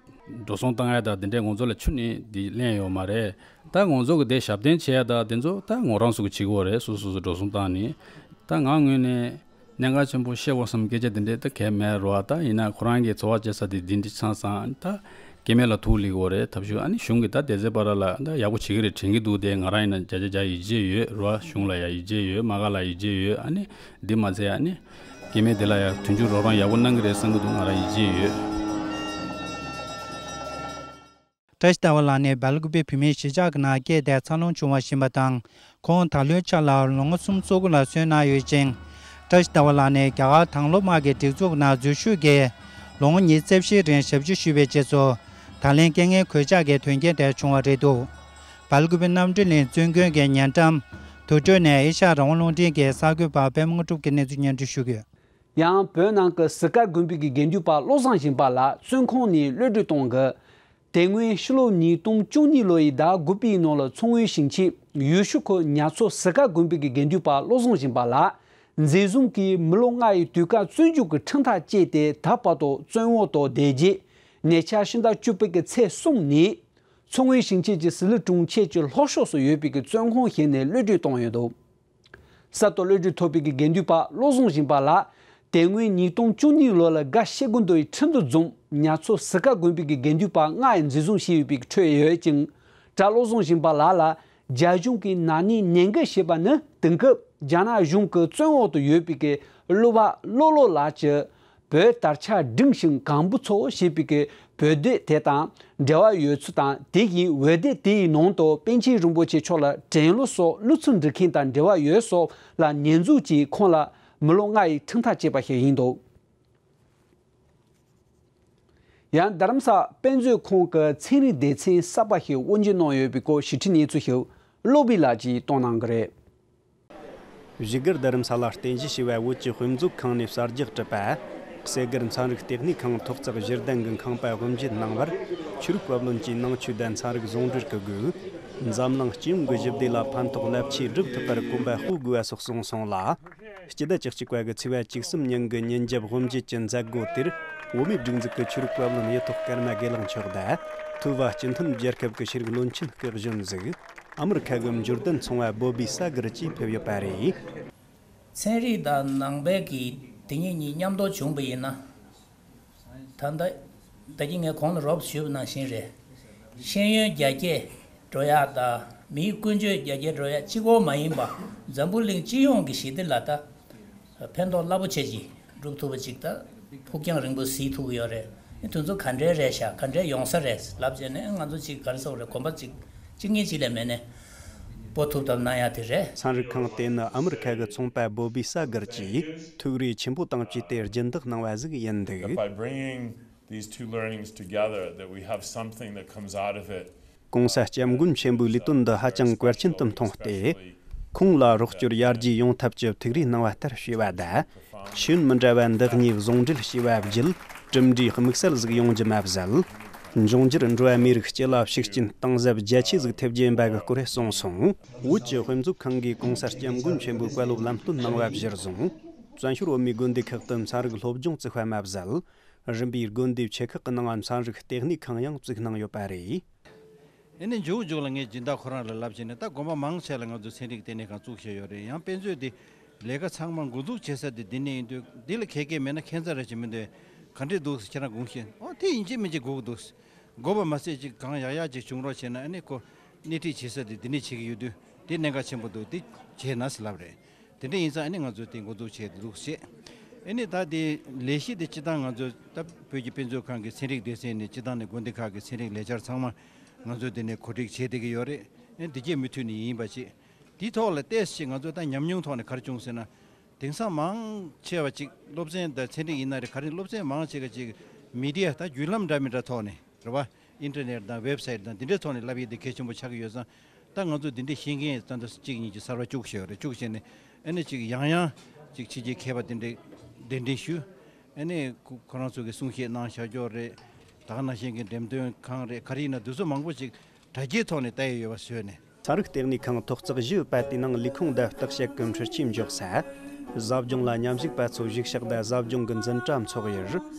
འགྲོ་སོང་བཏང་ཡ་དང་དེ་འདྲས་ང་ཚོ་ལ་ཁྱོན་ནས་དེ་ལེན་ཡོད་མ་རེད། ད་ང་ཚོ་གི་དེ་ཞབས་བརྟན་བྱེད་ཡ་དང་དེ་ཚོ་ད་ང་རང་ཚོ་གི་བྱེད་དགོས་རེད། སོ་སོ་སོ་འགྲོ་སོང་བཏང་ནས། ད་ང་ངོས་ནས་གནད་འགག་ཆེན་པོ་བཤད་དགོས་བསམ་སྐད་ཆ་དེ་འདྲས་ད་གལ་མེད་རོ། ད་ཡིན་ན་ཁོ་རང་གི་འཚོ་བ་སྐྱེལ་ས་དེ་དེ་འདྲས་ཚང་སང་ད། སྐྱེ་དམན་ལ་ཐུགས་ལེགས་འོ་རེད། ཐབས་ཤུགས་ཨ་ནི་གཞུང་གིས་ད་དེ་ཚེ་བར་ལ་ད་ཡག་པོ་བྱེད་ཀྱི་རེད་དྲན་གྱི་འདུག་དེ་ང་རང་ཡིན་ན་བརྒྱ་ཆ་བརྒྱ་ཡིད་ཆེས་ཡོད་རོ། གཞུང་ལ་ཡང་ཡིད་ཆེས་ཡོད། དམག་སྒར་ལ་ཡིད་ཆེས་ཡོད། ཨ་ནི་འདི་མ་ཚད་ཨ་ནི་སྐྱེ་དམན་དེ་ལ་ཡང་མཐུན་འགྱུར་རོགས་རམ་ཡག་པོ་གནང་གི་རེད་བསམ་གྱི་འདུག་ང་རང་ཡིད་ཆེས་ཡོད། བཀྲ་ཤིས་ཟླ་བ་ལགས་ནི་སྦེལ་ཀོབ་བོད་མིའི་གཞིས་ཆགས་ཀྱི་ནང་སྐྱེས་ཏེ་འཚར་ལོངས་བྱུང་བ་ཡིན་པ་དང་། ཁོང་ད་ལོའི་ཆ་ལ་ལོ་ངོ་སུམ་ཅུ་སོ་དགུ་ལ་སོན་གནང་ཡོད་ཅིང་། བཀྲ་ཤིས་ཟླ་བ་ལགས་ནི་རྒྱ་གར་དྭང་བླངས་དམག་གི་སྒྲིག་འཛུགས་ནང་འཛུལ་ཞུགས་ཀྱིས་ལོ་ངོ་ཉི་ཤུ་རྩ་བཞིའི་རིང་ཞབས་ཞུ་ཞུས་པའི་རྗེས་སུ། ད་ལན་རྐྱེན་ངན་གོད་ཆག་གི་དོན་རྐྱེན་དེ་བྱུང་བ་རེད་འདུག། སྦེལ་ཀོབ་རྣམ་གྲོལ་གླིང་བཙུན་དགོན་གྱི་ཉེ་འགྲམ་དུར་ཁྲོད་ནས་ཨེ་ཤ་ཡ་རང་དབང་རླུང་འཕྲིན་གྱི་གསར་འགོད་པ་པད་མ་དངོས་གྲུབ་ཀྱིས་གནས་ཚུལ་སྙན་སྒྲོན་ཞུ་གི་ཡོད། ཡང་བོད་ནང་གི་གཟི་ཀ་དགོན་པའི་གི་དགེ་འདུན་པ་བློ་བཟང་ཞིང་པ་ལགས་བཙོན་ཁང་ནས་གློད་གྲོལ་གཏོང་གི། དེ་སྔོན་ཕྱི་ལོ་ཉིས་སྟོང་བཅུ་གཉིས་ལོ་ཡི་ཟླ་དགུ་པའི་ནང་ལ་མཚོ་སྔོན་ཞིང་ཆེན་ཡུལ་ཤུལ་ཁུལ་ཉ་མཚོ་གཟི་ཀ་དགོན་པའི་གི་དགེ་འདུན་པ་བློ་བཟང་ཞིང་པ་ལགས་འཛིན་བཟུང་གིས་མི་ལོ་ལྔ་ཡི་དུས་བཀག་བཙོན་འཇུག་གི་ཁྲིམས་ཐག་བཅད་དེ་ད་བར་དུ་བཙོན་འོག་ཏུ་བསྡད་རྗེས། ཉེ་ཆར་ཕྱི་ཟླ་བཅུ་པའི་གི་ཚེས་གསུམ་ནས་མཚོ་སྔོན་ཞིང་ཆེན་གྱི་ཟི་ལི་གྲོང་ཁྱེར་གྱི་ལྷོ་ཕྱོགས་སུ་ཡོད་པའི་གི་བཙོན་ཁང་ཞིག་ནས་གློད་གྲོལ་བཏང་ཡོད་འདུག། གསར་དུ་གློད་གྲོལ་ཐོབ་པའི་གི་དགེ་འདུན་པ་བློ་བཟང་ཞིང་པ་ལགས་དེ་སྔོན་ཉིས་སྟོང་བཅུ་གཉིས་ལོ་ལ་དགའ་བཤེས་ཀུན་ཏུ་ཡི་ཁྲིམས་དུ་འཛོམས་ཉ་མཚོ་གཟི་ཀ་དགོན་པའི་གི་དགེ་འདུན་པ་ལྔ་ཡི་འཛིན་བཟུང་བྱས་ཡོད་པའི་གི་འཕྲོད་ཡོད་ཅིང་། གྲྭ་བློ་བཟང་ཞིང་པ་ལགས་ལ་རྒྱ་གཞུང་གིས་ན་ནིང་ཉེས་འགེལ་བྱས་པ་ནི་དེང་སྐབས་རྒྱ་ནག་གཞུང་གི་བཙོན་འོག་ཏུ་ཡོད་པའི་གི་གླུ་བ་བློ་བློ་ལགས་ཀྱི་བོད་དར་ཆ་བསྒྲེངས་ཤིང་གང་བུ་ཚོ་ཞེས་པའི་གི་བོད་སྡེ་དེ་དང་འབྲེལ་བ་ཡོད་ཚུལ་དང་། དེ་བཞིན་འོད་སྡེ་དེའི་ནང་དུ་པཎ་ཆེན་རིན་པོ་ཆེ་མཆོག་ལ་དྲན་གླུ་སོགས་གླུ་ཚིག་འབྲི་མཁན་དང་འབྲེལ་བ་ཡོད་སོགས་ལ་ཉེས་འཛུགས་ཀྱིས་ཁོང་ལ་མི་ལོ་ལྔ་ཡི་ཁྲིམས་ཐག་བཅད་པ་ཞིག་ཡིན་འདུག། ཡང་རྡ་རམ་ས་དཔེ་མཛོད་ཁང་གི་ཚན་རིག་སྡེ་ཚན་གསར་པ་ཞིག་དབུ་འབྱེད་གནང་ཡོད་པའི་སྐོར་ཞིབ་ཕྲའི་གནས་ཚུལ་ཞིག་བློ་བྷེ་ལགས་ཀྱིས་བཏོན་གནང་གི་རེད། བཞུགས་སྒར་རྡ་རམ་ས་ལར་རྟེན་གཞི་བྱས་པའི་བོད་ཀྱི་དཔེ་མཛོད་ཁང་ནས་གསར་རྒྱག་གྲུབ་པ། གསེར་སྒར་ཚན་རིག་ལྟེ་གནས་ཁང་ཐོག་བརྩེགས་བཞི་ལྡན་གྱི་ཁང་པ་དབུ་འབྱེད་གནང་བར། ཆོས་རིག་བཀའ་བློན་གྱིས་ནང་ཆོས་དང་ཚན་རིག་ཟུང་འབྲེལ་གྱི་སྒོས། འཛམ་གླིང་སྤྱི་ཡོངས་ཀྱི་ཞི་བདེ་ལ་ཕན་ཐོགས་རླབས་ཆེ་སྒྲུབ་ཐུབ་པར་གོམ་པ་སྤོ་དགོས་པ་སོགས་གསུངས་སོང་ལ། སྤྱི་ཟླ་བཅུ་གཅིག་པ་གི་ཚེས་པ་བཅུ་གསུམ་ཉིན་གྱི་ཉིན་རྒྱབ་དབུ་འབྱེད་ཀྱི་མཛད་སྒོ་དེར། བོད་མིའི་སྒྲིག་འཛུགས་ཀྱི་ཆོས་རིག་བཀའ་བློན་ཡེ་ཐོག་ཀརྨ་དགེ་ལེགས་མཆོག་དང་། ཐུ་བ་སྤྱི་མཐུན་རྒྱལ་ཁབ་ཀྱི་ཆོས་རིག་བློན་ཆེན་སྐུ་གཞོན་ཟིག། ཨ་མི་རི་ཁ་གི་འབྱོར་ལྡན་ཚོང་བ་བོ་བི་ས་གར་གྱིས་ཕེབས་ཡོད་པ་རེད། ཚན་རིག་དང་ནང་པའི་གི་དེ་ཉིད་གཉིས་མཉམ་དུ་བྱུང་བ་ཡིན་ན། ད་ལྟ་ད་གིན་ངས་གོང་ལ་རོབ་ཞུས་པ་ནང་བཞིན་རེད། ཤེས་ཡོན་རྒྱ་སྐྱེད་འགྲོ་ཡག་དང་མིའི་ཀུན་སྤྱོད་རྒྱ་སྐྱེད་འགྲོ་ཡག་གཅིག་པོ་མ་ཡིན་པ། འཛམ་བུ་གླིང་སྤྱི་ཡོངས་ཀྱི་ཞི་བདེ་ལ་ད། ཕན་ཐོགས་རླབས་པོ་ཆེ་ཅིག་སྒྲུབ་ཐུབ་པ་ཅིག་དང་ཕུགས་རྒྱང་རིང་པོ་གཟིགས་ཐུབ་ཀྱི་ཡོད་རེད། དེ་ཚོ་ག་འདྲའི་རེད་ཤག་ག་འདྲའི་ཡོང་ས་རེད་ལབ་བྱས་ནས་ང་ཚོ་ཅིག་ག་རེ་ཟེར་དགོས་རེད། གོམ་པ་ཅིག་གཅིག་གཉིས་ཅིག་ལས་མེད་ནས་སྤོ་ཐུབ་ཐབས་གནང་ཡ་དེ་རེད། ཚན་རིག་ཁང་དེ་ནི་ཨ་མི་རི་ཁ་གི་ཚོང་པ་བོ་བི་ས་གར་གྱིས་ཐུགས་རེ་ཆེན་པོ་བཏང་བྱས་ཏེ་སྦྱིན་བདག་གནང་བ་ཟིག་ཡིན་འདུག། That by bringing these two learnings together, that we have something that comes out of it. གོང་ས་སྐྱབས་མགོན་ཆེན་པོའི་ལས་དོན་འདི་ཧ་ཅང་གལ་ཆེན་དུ་མཐོང་སྟེ། ཁོང་ལ་རོགས་སྐྱོར་ཡར་རྒྱས་ཡོང་ཐབས་ཀྱི་ཐུགས་རེ་གནང་བ་ལྟར་བྱས་པ་དང་། ཤེས་ཡོན་མི་འདྲ་བ་འདི་གཉིས་ཟུང་འབྲེལ་བྱས་པ་བརྒྱུད་གྲུབ་འབྲས་དམིགས་བསལ་ཟིག་ཡོང་རྒྱུ་མ་ཟད། འབྱུང་འགྱུར་འགྲོ་བ་མིའི་རིགས་སྤྱི་ལ་ཤུགས་རྐྱེན་གཏིང་ཟབ་རྒྱ་ཆེ་ཟིག་ཐེབས་རྒྱུ་ཡིན་པ་གི་སྐོར་གསུངས་སོང་། བོད་ཀྱི་དཔེ་མཛོད་ཁང་གིས་གོང་ས་སྐྱབས་མགོན་ཆེན་པོའི་བཀའ་སློབ་ལམ་སྟོན་གནང་བ་གཞིར་བཟུང་། བཙན་བྱོལ་བོད་མིའི་དགོན་སྡེ་ཁག་ཏུ་ཚན་རིག་སློབ་སྦྱོང་བཙུགས་པ་མ་ཟད། རིམ་པས་དགོན་སྡེ་ཆེ་ཁག་གི་ནང་ཚན་རིག་ལྟེ་གནས་ཁང་ཡང་བཙུགས་གནང་ཡོད་པ་རེད། ཨེ་ནས་མཇུག་མཇུག་ལ་ངས་སྦྱིན་བདག་ཁོ་རང་ལ་ལབ་བྱས་ནས། ད་དགོན་པ་མང་ཆེ་ལ་ང་ཚོ་ཚན་རིག་ལྟེ་གནས་ཁང་བཙུགས་བཞག་ཡོད་རེད། ཡང་དཔེ་མཛོད་དེ་ལས་ཀ་ཚང་མ་འགོ་འཛུགས་བྱེད་ས་དེ་འདི་ནས་ཡིན་དུས། འདི་ལ་མཁས་མཁན་མེད་ན་ཁྱད་མཚར་རེ་ཞིག་མི་འདུག་ག་འདྲས་འདུག་ཟེར་ཁྱེད་རང་དགོངས་ཤེས། ཨོ་དེ་ཡིན་གཅིག་མིན་གཅིག་དགོས་ཀྱི་འདུག་དགོས་པ་མ་ཟད་ཅིག་གང་ཡག་ཡག་ཅིག་བྱུང་རོགས་བྱས་ན། ཨ་ནི་ཁོ་སྣེ་ཁྲིད་བྱེད་ས་དེ་འདི་ནས་བྱེད་ཀྱི་ཡོད་དུས། དེ་གནད་འགག་ཆེན་པོ་འདུག་དེ་བྱས་ན་ཟེར་ལབ་རེད། དེ་འདྲ་ཡིན་ཙང་ཨ་ནི་ང་ཚོས་དེ་འགོ་འཛུགས་བྱས་འདུག་བྱས། ཨ་ནི་ད་དེ་ལས་གཞི་དེ་སྤྱི་བཏང་ང་ཚོ་ད་བོད་ཀྱི་དཔེ་མཛོད་ཁང་གི་ཚན་རིག་སྡེ་ཚན་ནས་སྤྱི་བཏང་ནས་དགོན་སྡེ་ཁག་གི་ཚན་རིག་ལས་འཆར་ཚང་མ་ང་ཚོས་དེ་ནས་གོ་སྒྲིག་བྱས་བསྡད་ཀྱི་ཡོད་རེད། ཨ་ནི་དེ་རྗེས་མུ་མཐུད་ནས་ཡིན་པ་བྱས། དེའི་ཐོག་ལ་ཏོག་ཙམ་ང་ཚོ་ད་ཉམས་མྱོང་ཐོག་ནས་ག་རེ་བྱུང་ཟེར་ན། དེང་སང་མང་ཆེ་བ་ཅིག་སློབ་ཚན་དང་ཚན་རིག་ཡིན་ན་རེད། ག་རེ་སློབ་ཚན་མང་ཆེ་བ་ཅིག་མི་ཌི་ཡ་ད་བརྒྱུད་ལམ་འདྲ་མི་འདྲ་ཐོག་ནས། རེད་བ། ཨིན་ཊར་ནེཊ་དང་ཝེབ་སའིཊ་དང་འདི་འདྲའི་ཐོག་ནས་བསླབ་ཡས་དེ་གལ་ཆེན་པོ་ཆགས་ཀྱི་ཡོད་ཙང་། ད་ང་ཚོ་འདི་འདྲའི་ཤེས་མཁན་ད་ལྟ་གཅིག་གཉིས་ཀྱི་གསར་པ་བཅུག་བཞག་ཡོད་རེད། བཅུག་བྱས་ནས་ཨ་ནི་ཅིག་ཡང་ཡང་ཅིག་ཕྱི་རྒྱལ་མཁས་པ་དེ་འདྲའི་གདན་འདྲེན་ཞུས། ཨ་ནི་ཁོ་ཁོ་རང་ཚོ་གི་གསུང་བཤད་གནང་བཞག་ཡོད་རེད། ད་ག་ནང་བཞིན་གྱི་འགྲེམས་སྟོན་ཁང་རེད། ག་རེ་ཡིན་ན་དེ་ཚོ་མང་པོ་ཅིག་དྲ་རྒྱའི་ཐོག་ནས་ལྟ་ཡས་ཡོད་པ་བཟོས་ནས། ཚན་རིག་ལྟེ་གནས་ཁང་ཐོག་བརྩེགས་བཞི་ཡོད་པ་དེའི་ནང་ལས་ཁུངས་དང་བརྟག་དཔྱད་ཀྱི་འཕྲུལ་ཆས་འཇོག་ས། ཟབ་སྦྱོང་ལ་མཉམ་ཞུགས་པ་ཚོ་བཞུགས་ཤག་དང་ཟབ་སྦྱོང་གི་འཛིན་གྲྭ་འཚོགས་ཡུལ།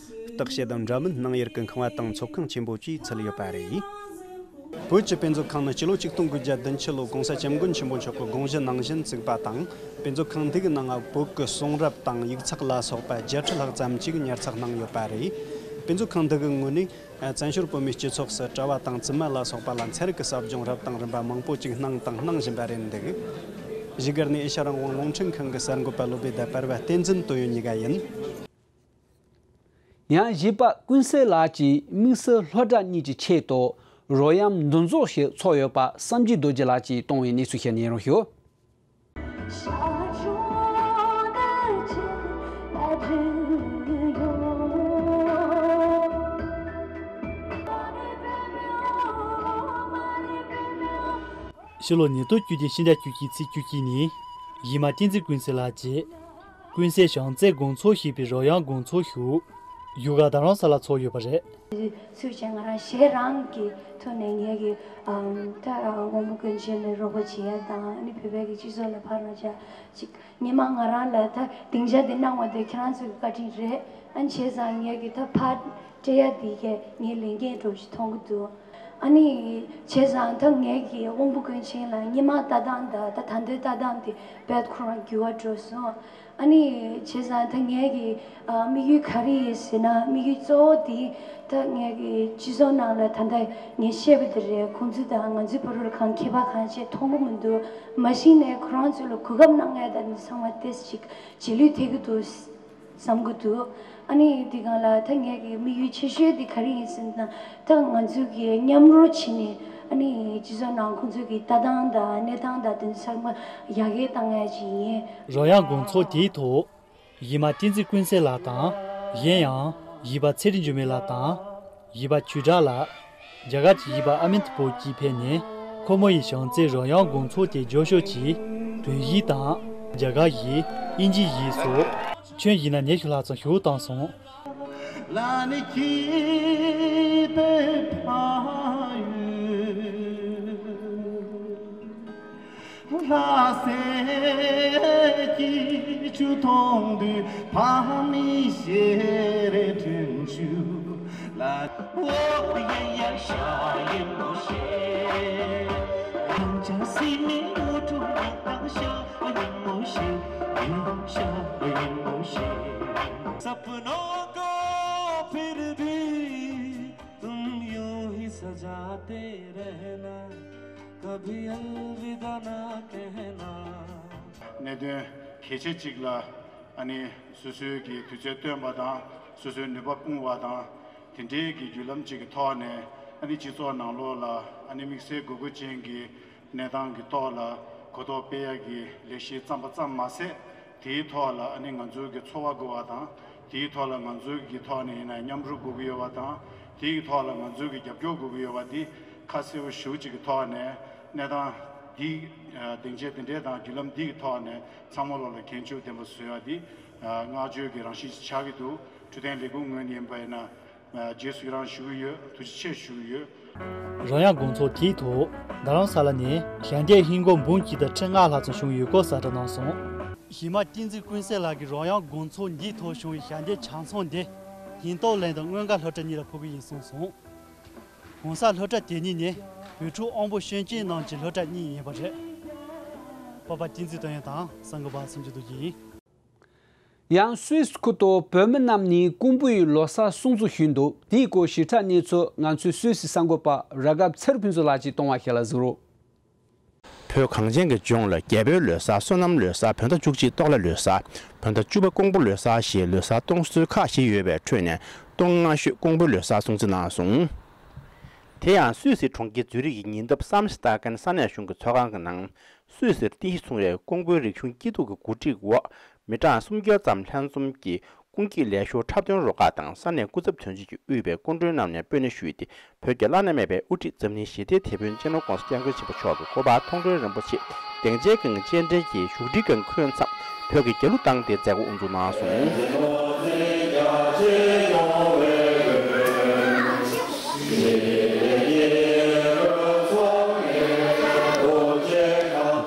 བརྟག་དཔྱད་དང་འདྲ་མིན་གནང་ཡུལ་གྱི་ཁང་བ་དང་ཚོགས་ཁང་ཆེན་པོ་བཅས་ཚུད་ཡོད་པ་རེད། བོད་ཀྱི་དཔེ་མཛོད་ཁང་ནི་སྤྱི་ལོ་ཆིག་སྟོང་དགུ་བརྒྱ་བདུན་ཅུ་ལོར་༸གོང་ས་༸སྐྱབས་མགོན་ཆེན་པོ་མཆོག་གི་དགོངས་གཞི་ནང་བཞིན་བཙུགས་པ་དང་། དཔེ་མཛོད་ཁང་འདི་གི་ནང་བོད་ཀྱི་གསུང་རབ་དང་ཡིག་ཚགས་ལ་སོགས་པ་བརྒྱད་ཁྲི་ལྷག་ཙམ་ཅིག་ཉར་ཚགས་གནང་ཡོད་པ་རེད། དཔེ་མཛོད་ཁང་འདི་གི་ངོས་ནས། བཙན་བྱོལ་བོད་མིའི་སྤྱི་ཚོགས་སུ་གྲྭ་བ་དང་བཙུན་མ་ལ་སོགས་པ་ལ་ཚན་རིག་གི་ཟབ་སྦྱོང་རབ་དང་རིམ་པ་མང་པོ་ཅིག་གནང་དང་གནང་བཞིན་པ་རེད་འདུག་བཞུགས་སྒར་ནས་ཨེ་ཤ་རང་དབང་རླུང་འཕྲིན་ཁང་གི་གསར་འགོད་པ་བློ་བདེ་དང་པར་བ་བསྟན་འཛིན་དོན་ཡོད་གཉིས་ཀ་ཡིན། ཡང་གཞས་པ་ཀུན་གསལ་ལགས་ཀྱིས་དམིགས་བསལ་སློབ་གྲྭ་གཉིས་ཀྱི་ཆེད་དུ་རོལ་དབྱངས་འདུ་འཛོམས་ཤིག་ཚོགས་ཡོད་པ་བསམ་རྒྱས་རྡོ་རྗེ་ལགས་ཀྱིས་གཏོང་བའི་གནས་ཚུལ་ཞིག་ཉན་རོགས་ཞུ། ཕྱི་ལོ་ཉིས་སྟོང་བཅུ་བདུན་ཕྱི་ཟླ་བཅུ་གཅིག་ཚེས་བཅུ་གཅིག་ཉིན། གཞས་མ་བསྟན་འཛིན་ཀུན་གསལ་ལགས་ཀྱིས་ཀུན་གསལ་བྱམས་བརྩེའི་དགོང་ཚོགས་ཞེས་པའི་རོལ་དབྱངས་དགོང་ཚོགས་ཤིག་བཞུགས་སྒར་རྡ་རམ་ས་ལར་ཚོགས་ཡོད་པ་རེད། ཚུལ་བྱས་ང་རང་གཞས་རང་གི་ཐོག་ནས་ངེད་ཀྱི་ཨམ་ད་དབང་པོ་དཀོན་མཆོག་ལ་རོགས་པ་བྱེད་ཡ་དང་། ཨ་ནི་བོད་པའི་གི་སྤྱི་ཚོགས་ལ་ཕར་རོགས་བྱ་ཅིག་སྔོན་མ་ང་རང་ལ་ད་སྡིངས་ཆ་དེ་གནང་བ་དེ་ཁྱེད་རང་ཚོ་གི་བཀའ་དྲིན་རེད། ཨ་ནི་བྱས་ཙང་ངེད་ཀྱི་ད་ཕར་སྤྲད་ཡ་དེ་གས་ངའི་ལས་འགན་འདྲ་བོ་ཞིག་མཐོང་གི་འདུག་ཨ་ནི་བྱས་ཙང་ད་ངེད་ཀྱི་དབང་པོ་དཀོན་མཆོག་ལ་སྔོན་མ་ལྟ་སྟངས་དང་ད་ད་ལྟའི་ལྟ་སྟངས་དེ་རྦད་ཁོ་རང་འགྱུར་བ་འགྲོ་སོང་། ཨ་ནི་བྱས་ཙང་ད་ངེད་ཀྱི་ཨ་དམིགས་ཡུལ་ག་རེ་ཡིན་ཟེར་ན། དམིགས་ཡུལ་གཙོ་བོ་དེ་ད་ངེད་ཀྱི་སྤྱི་ཚོགས་ནང་ལ་ད་ལྟ་ངས་བཤད་པ་དེ་རེད། ཁོང་ཚོ་དང་ང་ཚོའི་བར་ལ་གང་ཁྱད་པར་གང་ཆེ་མཐོང་གི་མི་འདུག་མ་གཞི་ནས་ཁོ་རང་ཚོ་ལ་གོ་སྐབས་གནང་ཡ་ད་འདི་ཚང་མ་ཏོག་ཙམ་ཅིག་རྗེས་ལུས་ཐེབས་ཀྱི་འདུག་བསམ་གྱི་འདུག་ཨ་ནི་འདི་སྒང་ལ་ད་ངེད་ཀྱི་དམིགས་ཡུལ་ཆེ་ཤོས་དེ་ག་རེ་ཡིན་ཟེར་ན། ད་ང་ཚོ་གི་མཉམ་རུབ་བྱས་ནས་ཨ་ནི་སྤྱི་ཚོགས་ནང་ཁོང་ཚོ་གི་ལྟ་སྟངས་དང་གནས་སྟངས་དང་དེ་ཚང་མ་ཡར་རྒྱས་བཏང་ཡ་ཅིག་ཡིན། རོལ་དབྱངས་དགོང་ཚོགས་དེའི་ཐོག་གཞས་མ་བསྟན་འཛིན་ཀུན་གསལ་ལགས་དང་། གཞན་ཡང་གཞས་པ་ཚེ་རིང་འགྱུར་མེད་ལགས་དང་། གཞས་པ་ཆོས་གྲགས་ལགས། རྒྱ་གར་གྱི་གཞས་པ་ཨ་མིན་ཐ་པོ་བཅས་ཕེབས་ནས། ཁོ་མོ་ཡི་བྱམས་བརྩེའི་རོལ་དབྱངས་དགོང་ཚོགས་དེ་རྒྱས་ཤོས་ཀྱིས་བོད་གཞས་དང་། རྒྱ་གར་གཞས། དབྱིན་ཇིའི་གཞས་སོགས་ཁྱོན་བཞེས་ན་ཉི་ཤུ་ལྷག་ཙམ་ཞུགས་བཏང་སོང་། ལྷ་སའི་སྐྱིད་ཆུ་མཐོང་དུས་ཕ་མའི་ཞལ་དྲིན་ཞུ། ལ་འོ་ཡ་ཡ་ཤ་ཡིན་མོ་ཤེ། ང་ཅག་སྲིད་མའི་དངོས་གྲུབ་ཡག་དང་ཤ་ཡིན་མོ་ཤེ། ཡིན་ཤ་ཡིན་མོ་ཤེ། सपनों को फिर भी तुम यूं ही सजाते रहना, कभी अलविदा ना कहना। གནད་དོན་གལ་ཆེ་གཅིག་ལ་ཨ་ནི་སོ་སོའི་གི་དུས་ཚོད་བཏོན་པ་དང་། སོ་སོའི་ནུས་པ་སྤུངས་པ་དང་། དེ་འདྲའི་གི་བརྒྱུད་ལམ་གཅིག་གི་ཐོག་ནས་ཨ་ནི་སྤྱི་ཚོགས་ནང་ལོགས་ལ་ཨ་ནི་དམིགས་བསལ་དགོས་མཁོ་ཅན་གྱི་གནས་སྟངས་ཀྱི་ཐོག་ལ་གོ་རྟོགས་སྤེལ་ཡག་གི་ལས་གཞི་བརྩམས་པ་ཙམ་མ་ཟད། དེའི་ཐོག་ལ་ཨ་ནི་ང་ཚོའི་གི་ཚོར་བ་དགོས་པ་དང་། དེའི་ཐོག་ལ་ང་ཚོའི་གི་ཐོག་ནས་ཡིན་ན་མཉམ་རུབ་དགོས་ཀྱི་ཡོད་པ་དང་། དེའི་ཐོག་ལ་ང་ཚོའི་གི་རྒྱབ་སྐྱོར་དགོས་ཀྱི་ཡོད་པ་འདི་ཁ་གསལ་པོ་ཞེ་པོ་ཅིག་གི་ཐོག་ནས་གནས་སྟངས་འདི། སྡིངས་ཆ་འདི་འདྲའི་དང་བརྒྱུད་ལམ་འདི་གི་ཐོག་ནས་ཚང་མ་ལོག་ལ་མཁྱེན་ཆོས་ལྡན་པ་བཟོ་ཡ་འདི་བསྔགས་བརྗོད་ཀྱི་རང་བཞིན་ཞིག་ཆགས་ཀྱི་འདུག་འཕྲོད་བསྟེན་ལས་ཁུངས་ངོས་ནས་ཡིན་པ་ཡིན་ན། རྗེས་སུ་ཡི་རང་ཞུ་གི་ཡོད། ཐུགས་རྗེ་ཆེ་ཞུ་གི་ཡོད། རོལ་དབྱངས་དགོང་ཚོགས་དེའི་ཐོག་རྡ་རམ་ས་ལ་ནས་ཞལ་འདེབས་ཧིན་སྒོར་འབུམ་གཅིག་དང་ཁྲི་ལྔ་ལྷག་ཙམ་བྱུང་ཡོད་སྐོར་གསལ་བསྒྲགས་གནང་སོང་། གཞི་མ་བསྟན་འཛིན་ཀུན་གསལ་ལགས་ཀྱིས་རོལ་དབྱངས་དགོང་ཚོགས་འདིའི་ཐོག་བྱུང་བའི་ཞལ་འདེབས་ཆ་ཚང་དེ་སྙིང་སྟོབས་གླིང་དང་མངོན་དགའ་སློབ་གྲྭ་གཉིས་ལ་ཕུལ་གྱི་ཡིན་གསུངས་སོང་། གོང་ས་སློབ་གྲྭ་དེ་གཉིས་ནས་བོད་ཕྲུག་དབང་པོ་སྐྱོན་ཅན་རྣམས་ཀྱི་སློབ་གྲྭ་གཉིས་ཡིན་པ་རེད། པ་པ་བསྟན་འཛིན་དོན་ཡོད་དང་གསར་འགོད་པ་སུམ་ཅུ་རྡོ་རྗེ་ཡིན། ཡང་སུད་སི་ཁུལ་དུ་བོད་མི་རྣམས་ནས་ཀོང་པོའི་ལོ་གསར་སྲུང་བརྩི་ཞུས་འདུག་དེའི་སྐོར་ཞིབ་ཕྲ་གནས་ཚུལ་ང་ཚོའི་སུད་སི་གསར་འགོད་པ་ར་གབ་ཚེ་རིང་ཕུན་ཚོགས་ལགས་ཀྱིས་གཏོང་བ་ཞིག་ལ་གཟིགས་རོགས། བོད་གངས་ཅན་གྱི་ལྗོངས་ལ་རྒྱལ་པོའི་ལོ་གསར། བསོད་ནམས་ལོ་གསར། བོད་ཟླ་བཅུ་གཅིག་གཏོར་བརླག་ལོ་གསར། བོད་ཟླ་བཅུ་པ་ཀོང་པོ་ལོ་གསར་ཞེས་ལོ་གསར་གཏོང་སྲོལ་ཁག་བཞི་ཡོད་པའི་ཁྲོད་ནས་སྟོང་སྔ་ཤོས་ཀོང་པོའི་ལོ་གསར་སྲུང་བརྩི་གནང་སོང་། དེ་ཡང་སུད་སི་གྲོང་ཁྱེར་ཛུ་རིག་གི་ཉེ་འདབས་སམ་སི་ཏཱ་ཀན་ས་གནས་གཞུང་གི་ཚོགས་ཁང་གི་ནང་། སུད་སིར་རྟེན་གཞི་བཟུང་བའི་ཀོང་པོའི་རིག་གཞུང་སྐྱིད་སྡུག་གི་གོ་སྒྲིག་འོག་མི་གྲངས་སུམ་བརྒྱ་ཙམ་ལྷན་འཛོམས་ཀྱིས་ཀོང་སྐྱིད་ལས་ཞོར་འཁྲབ་སྟོན་རུ་ཁག་དང་ས་གནས་སྐུ་ཚབ་དོན་གཅོད་ཀྱིས་དབུས་པའི་སྐུ་མགྲོན་རྣམས་ནས་སྤོས་སྣེ་ཞུས་ཏེ། བོད་ཀྱི་བླ་ན་མེད་པའི་དབུ་ཁྲིད་འཛམ་གླིང་ཞི་བདེའི་དེད་དཔོན་སྤྱི་ནོར་ྋགོང་ས་ྋསྐྱབས་མགོན་ཆེན་པོ་མཆོག་གི་སྐུ་པར་མཐོང་གྲོལ་རིན་པོ་ཆེ་སྡིངས་ཆའི་སྒང་སྤྱན་འདྲེན་གྱིས་བཞུགས་ཁྲིའི་སྒང་འཁོད་མཚམས། བོད་ཀྱི་རྒྱལ་གླུ་བཏང་སྟེ་མཛད་སྒོ་དབུ་འཛུགས་གནང་སོང་།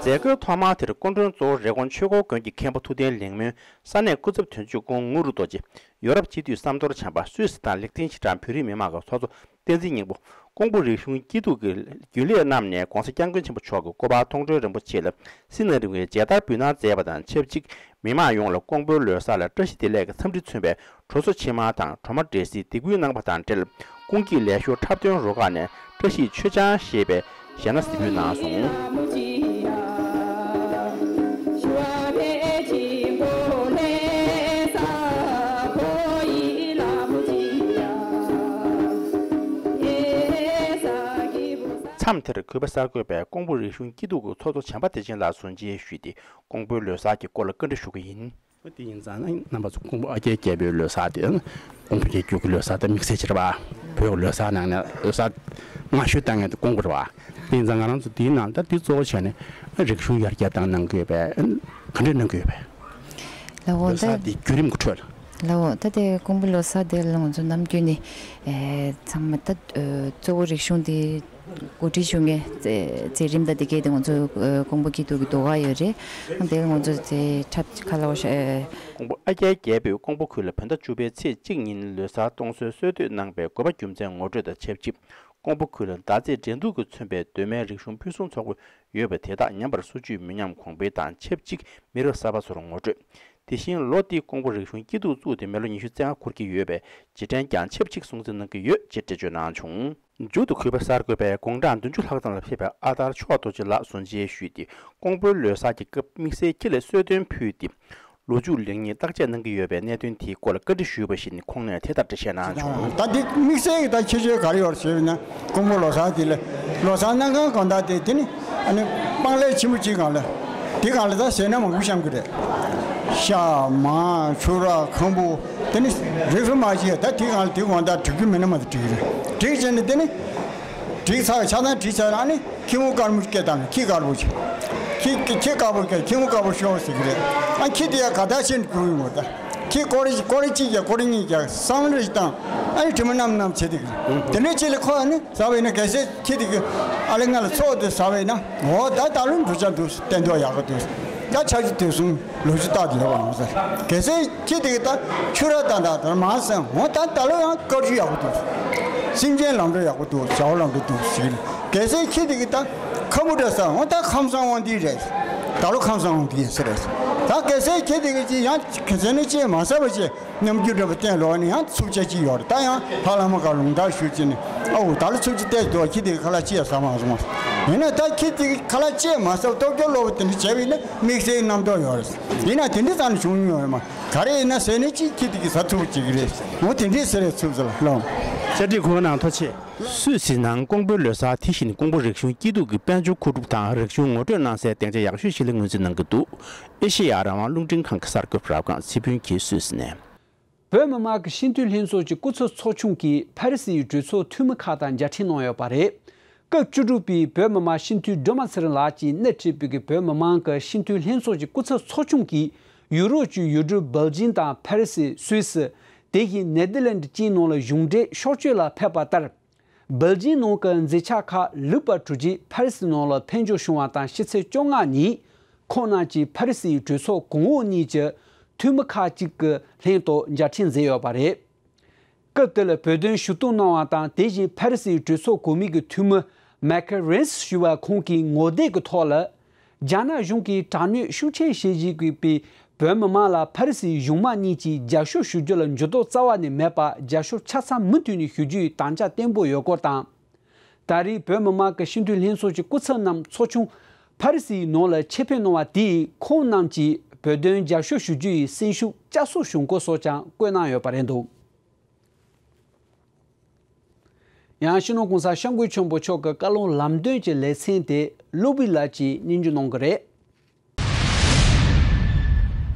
མཛད་སྒོའི་ཐོག་མར་དེར་སྐུ་མགྲོན་གཙོ་བོ་རེབ་གོང་ཆོས་འཁོར་དགོན་གྱི་མཁན་པོ་ཐུབ་བསྟན་ལེགས་སྨོན། ས་གནས་སྐུ་ཚབ་དོན་གཅོད་སྐུ་ངོ་དངོས་གྲུབ་རྡོ་རྗེ། ཡོ་རོབ་སྤྱི་འཐུས་ཟམ་གདོང་བྱམས་པ། སུད་སི་དང་ལིག་ཏེན་ཤི་ཏན་བོད་རིགས་མི་མང་གི་ཚོགས་གཙོ་བསྟན་འཛིན་སྙིང་པོ། ཀོང་པོ་རིག་གཞུང་སྐྱིད་སྡུག་གི་རྒྱུན་ལས་རྣམས་ནས་ྋགོང་ས་ྋསྐྱབས་མགོན་ཆེན་པོ་མཆོག་གི་སྐུ་པར་མཐོང་གྲོལ་རིན་པོ་ཆེ་ལ་སྲིད་ན་རིང་བའི་མཇལ་དར་འབུལ་གནང་མཛད་པ་དང་ཆབས་ཅིག་མི་མང་ཡོངས་ལ་ཀོང་པོའི་ལོ་གསར་ལ་བཀྲ་ཤིས་བདེ་ལེགས་ཀྱི་འཚམས་འདྲི་མཚོན་པའི་གྲོ་སོ་ཕྱེ་མར་དང་གྲོ་མ་འབྲས་སིལ་འདེགས་འབུལ་གནང་བ་དང་འབྲེལ། ཀོང་སྐྱིད་ལས་ཞོར་འཁྲབ་སྟོན་རུ་ཁག་ནས་བཀྲ་ཤིས་མཆོད་ཆང་ཞེས་པའི་ཞལ་སྣ་ཟིག་ཕུལ་གནང་སོང་། མཚམས་དེར་གུས་པ་གསར་འགོད་པས་ཀོང་པོ་རིག་གཞུང་སྐྱིད་སྡུག་གི་ཚོགས་གཙོ་བྱམས་པ་བདེ་ཆེན་ལགས་གཟུགས་མཇལ་ཞུས་ཏེ། ཀོང་པོའི་ལོ་གསར་གྱི་སྐོར་ལ་བཀའ་འདྲི་ཞུ་གི་ཡིན། དེ་ཡིན་ཙང་ན་རྣམ་པ་ཚོ་ཀོང་པོ་ཨ་རྒྱའི་རྒྱལ་པོའི་ལོ་གསར་དེ་ཀོང་པོ་རྒྱལ་རྒྱུད་ཀྱི་ལོ་གསར་དང་དམིགས་བསལ་ཅིག་རེད་པ། བོད་ཀྱི་ལོ་གསར་ནང་ནས་ལོ་གསར་སྔ་ཤོས་བཏང་མཁན་དེ་ཀོང་པོ་རེད་པ། དེ་ཡིན་ཙང་ང་རང་ཚོ་དེའི་ནང་ད་དེ་གཙོ་བོ་བྱས་ནས་རིག་གཞུང་ཡར་རྒྱས་བཏང་གནང་གི་ཡོད་པས། ག་འདྲས་གནང་གི་ཡོད་པས། ལགས་འོ། ལོ་གསར་ད་དེ་བརྒྱུད་རིམ་གྱི་ཁྲོད་ལ། ལགས་འོ། ད་དེ་ཀོང་པོ་ལོ་གསར་དེ་ལ་ང་ཚོ་ནམ་རྒྱུན་ནས་ཨེ་ཚང་མ་ད་ཨེ་གཙོ་བོ་རིག་གཞུང་དེ་གོ་སྒྲིག་ཞུ་མཁན་མཛད་རིམ་དང་དེ་གས་དེ་ང་ཚོ་ཨེ་ཀོང་པོ་སྐྱིད་སྡུག་གི་ཟློས་གར་ཡོད་རེད། དེ་ང་ཚོ་དེ་འཁྲབ་ཁ་ལོ་ཤ་ཨེ། ཀོང་པོ་ཨ་རྒྱའི་རྒྱལ་པོས་ཀོང་པོ་ཁུལ་ལ་བོད་ཟླ་བཅུ་པའི་ཚེས་གཅིག་ཉིན་ལོ་གསར་གཏོང་སྲོལ་སྲོལ་གཏོད་གནང་པའི་དགོས་པ་རྒྱུ་མཚན་ངོ་སྤྲོད་དང་ཆབས་ཅིག་ཀོང་པོ་ཁུལ་ལ་མདའ་རྩེད་འགྲན་བསྡུར་གྱིས་མཚོན་པའི་གདོད་མའི་རིག་གཞུང་ཕུན་སུམ་ཚོགས་པོ་ཡོད་པ་དེ་དག་ཉམས་པར་སོར་ཆུད་མི་ཉམས་གོང་འཕེལ་དང་ཆབས་ཅིག་མི་རབས་གསར་པ་ཚོར་ངོ་སྤྲོད། དེ་བཞིན་ལོ་འདིའི་ཀོང་པོ་རིག་གཞུང་སྐྱིད་སྡུག་བཙུགས་ཏེ་མི་ལོ་ཉི་ཤུ་རྩ་ལྔ་འཁོར་གྱི་ཡོད་པས་རྗེས་དྲན་ཀྱང་ཆབས་ཅིག་སྲུང་བརྩི་གནང་གི་ཡོད་ཅེས་འགྲེལ་བརྗོད་གནང་བྱུང་། མཇུག་ཏུ་གུས་པ་གསར་འགོད་པས་དགུང་གྲངས་བདུན་ཅུ་ལྷག་ཙམ་ལ་ཕེབས་པའི་ཨ་དར་ཕྱོགས་རྡོ་རྗེ་ལགས་གཟུགས་མཇལ་ཞུས་ཏེ། ཀོང་པོའི་ལོ་གསར་གྱི་སྐབས་དམིགས་བསལ་ཁྱེད་ལ་གསོལ་སྟོན་ཕུལ་ཏེ། ལོ་མཇུག་ལེགས་ཉེས་བརྟག་དཔྱད་གནང་གི་ཡོད་པའི་གནད་དོན་དེའི་སྐོར་ལ་བཀའ་འདྲི་ཞུས་པ་བཞིན་ཁོང་ནས་དེ་ལྟར་འགྲེལ་བཤད་གནང་བྱུང་། ད་འདི་དམིགས་བསལ་གྱི་ད་ཁྱད་ཆོས་ག་རེ་ཡོད་ཞེས་པ་ན། ཀོང་པོ་ལོ་གསར་འདི་ལ་ལོ་གསར་གནང་ཁང་དགོང་དག་དེ་དེ་ནི་ཨ་ནི་སྤང་ལེབ་ཆེན་པོ་གཅིག་སྒང་ལ། དེ་སྒང་ལ་ད་ཟས་སྣ་མང་པོ་བཤམས་ཀྱི་རེད། ཤ་མར་ཕྱུར་ར་ཁམ་བུ་དེ་ནི་རིགས་སུ་མ་ཆད། ད་དེ་སྒང་ལ་དེ་དགོང་དག་སྒྲིག་རྒྱུ་མེད་ན་མ་གཏོགས་སྒྲིག་གི་རེད། སྒྲིག་བྱས་ནས་དེ་ནི་སྒྲིག་ཚར། ཆ་ཚང་སྒྲིག་ཚར། ཨ་ནི་ཁྱི་མོ་དཀར་མོ་སྐད་བཏང་། ཁྱི་དཀར་པོ་ཆེ། ཁྱི་ཁྱི་དཀར་པོ་སྐད། ཁྱི་མོ་དཀར་པོ་ཤོག་ཟེར་གྱི་རེད། ཨ་ཁྱི་དེ་ཡ་ག་ད་ཕྱིན་འགྲོ་ཡོང་བ་ད། ཁྱི་ཀོ་རེ་ཀོ་རེ་གཅིག་ཀྱང་ཀོ་རེ་གཉིས་ཀྱང་བསམ་བློ་ཞིག་བཏང་། ཨ་ནི་དྲི་མ་རྣམ་རྣམ་བྱེད་དེ་གི། དེ་འདྲའི་ཆེད་ལ་ཁོ་ཨ་ནི་ཟ་བས་ན་གལ་སྲིད་ཁྱི་དེ་གི་ཨ་ལེ་ང་ལ་ཚོགས་དེ་ཟ་བས་ན། འོ་ད་ད་ལོ་འགྲོ་ཆ་འདུག་སྟན་ཐོག་ཡག་ག་འདུག་ད་ཆ་ཞིག་དུས་གསུམ་ལོ་ཞིག་རྟག་ཏུ་ལེགས་པ་ཡོང་ཟེར། གལ་སྲིད་ཁྱི་དེ་གི་ད་ཆུ་ར་ད་ད་ད་མ་སེང་། འོ་ད་ད་ལོ་ཡང་བཀའ་བརྒྱུད་ཡག་པོ་འདུག་སེམས་ཅན་ལམ་འགྲོ་ཡག་པོ་འདུག་བྱ་བ་ལམ་འགྲོ་འདུག་ཟེར། གལ་སྲིད་ཁྱི་དེ་གི་ད་ཁ་མུ་འདྲ་ས། འོ་ད་ཁམས་སངས་དབང་འདུས་རེད། ད་ལོ་ཁམས་སངས་དབང་འདུས་ཟེར་རེད། ད་གལ་སྲིད་ཁྱི་དེ་གི་ཅི་ཡང་གལ་སྲིད་ནི་ཅི་མ་ཟ་བ་ཅི་ནམ་རྒྱུན་འདྲ་པོ་བསྟན་ལོག་ནི་ཡང་འཚུབ་ཆ་ཅི་ཡོད་རེད། ད་ཡང་ལྷ་བླ་མ་ག་ལུང་དར་ཞུ་ཅི་ནི། ཨོ་ད་ལོ་འཚུབ་ཆ་བལྟས་འདུག་ཁྱི་དེ་གི་ཁ་ལག་ཅི་ཡང་ཟ་མ་སོང་བ། ཡིན་ན་ད་ཁྱི་དེ་གི་ཁ་ལག་ཅི་མ་ཟ་བ་སྟོབས་སྐྱོ་ལོ་བ་དེ་འདྲ་བྱས་པ་ཡིན་ན་དམིགས་བསལ་རྣམ་རྟོག་ཡོད་རེད། ཡིན་ན་དེ་འདྲ་ཙམ་བྱུང་མྱོང་ཡོད་མ། ག་རེ་ཡིན་ན་ཟས་ནི་གཅིག་ཁྱི་དེ་གི་ཟ་ཐུབ་ཅིག་རེད། འོ་དེ་འདྲའི་ཟེར་རེད་ཚུབ་ཟེར་ལ་ལོ། བཅར་འདྲི་གོ་གནང་ཐུགས་རྗེ་ཆེ། སུད་སི་ནང་ཀོང་པོའི་ལོ་གསར་དེ་བཞིན་ཀོང་པོ་རིག་གཞུང་སྐྱིད་སྡུག་གི་དཔལ་འབྱོར་མཁོ་སྒྲུབ་དང་རིག་གཞུང་ངོ་སྤྲོད་གནང་སའི་སྡིངས་ཆ་ཡག་ཤོས་ཤིག་ལ་ངོས་འཛིན་གནང་གི་འདུག་ཨེ་ཤེ་ཡ་རང་དབང་རླུང་འཕྲིན་ཁང་གི་གསར་འགོད་པ་རབ་སྒང་ཚེ་ཕུན་གྱིས་སུད་སི་ནས། བོད་མི་མང་གི་སྤྱི་འཐུས་ལྷན་ཚོགས་ཀྱི་སྐུ་ཚབ་ཚོགས་ཆུང་གིས་ཕ་རི་སི་ཡི་གྲོས་ཚོགས་འཐུས་མི་ཁག་དང་མཇལ་འཕྲད་གནང་ཡོད་པ་རེད། སྐབས་བཅུ་དྲུག་པའི་བོད་མི་མང་སྤྱི་འཐུས་སྒྲོལ་མ་ཚེ་རིང་ལགས་ཀྱིས་སྣེ་ཁྲིད་པའི་བོད་མི་མང་གི་སྤྱི་འཐུས་ལྷན་ཚོགས་ཀྱི་སྐུ་ཚབ་ཚོགས་ཆུང་གིས་ཡུ་རོབ་ཀྱི་ཡུལ་གྲུ་སྦེལ་ཇིང་དང་ཕ་རི་སི། སུད་སི། དེ་བཞིན་ནེ་དར་ལེན་ཌི་བཅས་ནང་ལ་གཞུང་འབྲེལ་ཕྱོགས་བསྐྱོད་ལ་ཕེབས་པ་ལྟར། སྦེལ་ཇིང་ནང་གི་མཛད་འཆར་ཁག་ལེགས་པར་གྲུབ་རྗེས་ཕ་རི་སི་ནང་ལ་ཕེབས་འབྱོར་བྱུང་བ་དང་ཕྱི་ཚེས་བཅོ་ལྔ་ཉིན། ཁོང་རྣམས་ཀྱིས་ཕ་རི་སིའི་གྲོས་ཚོགས་གོང་འོག་གཉིས་ཀྱི་འཐུས་མི་ཁག་ཅིག་གི་ལྷན་དུ་མཇལ་འཕྲད་མཛད་ཡོད་པ་རེད། སྐབས་དེར་བོད་དོན་ཞུ་གཏུག་གནང་བ་དང་། དེ་བཞིན་ཕ་རི་སིའི་གྲོས་ཚོགས་གོང་མའི་གི་འཐུས་མི་མའི་ཁེལ་རེན་སི་ཞུ་བ་ཁོང་གིས་ངོ་དེབ་ཀྱི་ཐོག་ལ། རྒྱ་ནག་གཞུང་གིས་དྲག་གནོན་ཤུགས་ཆེ་བྱེད་བཞིན་ཡོད་པའི་བོད་མི་མང་ལ་ཕ་རི་སིའི་གཞུང་མང་གཉིས་ཀྱིས་རྒྱབ་སྐྱོར་ཞུ་རྒྱུ་ལ་འགྱུར་ལྡོག་རྩ་བ་ནས་མེད་པར། རྒྱབ་སྐྱོར་ཆ་ཚང་མུ་མཐུད་ནས་ཞུ་རྒྱུ་ཡི་དམ་བཅའ་བརྟན་པོ་ཡོད་སྐོར་དང་། ད་རེས་བོད་མི་མང་གི་སྤྱི་འཐུས་ལྷན་ཚོགས་ཀྱི་སྐུ་ཚབ་རྣམས་ཚོགས་ཆུང་ཕ་རི་སིའི་ནང་ལ་ཆེད་ཕེབས་གནང་བ་དེས། ཁོང་རྣམས་ཀྱིས་བོད་དོན་རྒྱབ་སྐྱོར་ཞུ་རྒྱུ་ཡི་སེམས་ཤུགས་བསྐྱར་གསོ་བྱུང་སྐོར་སོགས་ཀྱང་བཀོད་གནང་ཡོད་པ་རེད་འདུག། ཡང་། སྤྱི་ནོར་༸གོང་ས་༸སྐྱབས་མགོན་ཆེན་པོ་མཆོག་གི་བཀའ་སློབ་ལམ་སྟོན་གྱི་ལེ་ཚན་དེ་ལུ་བི་ལགས་ཀྱིས་སྙན་སྒྲོན་གནང་གི་རེད།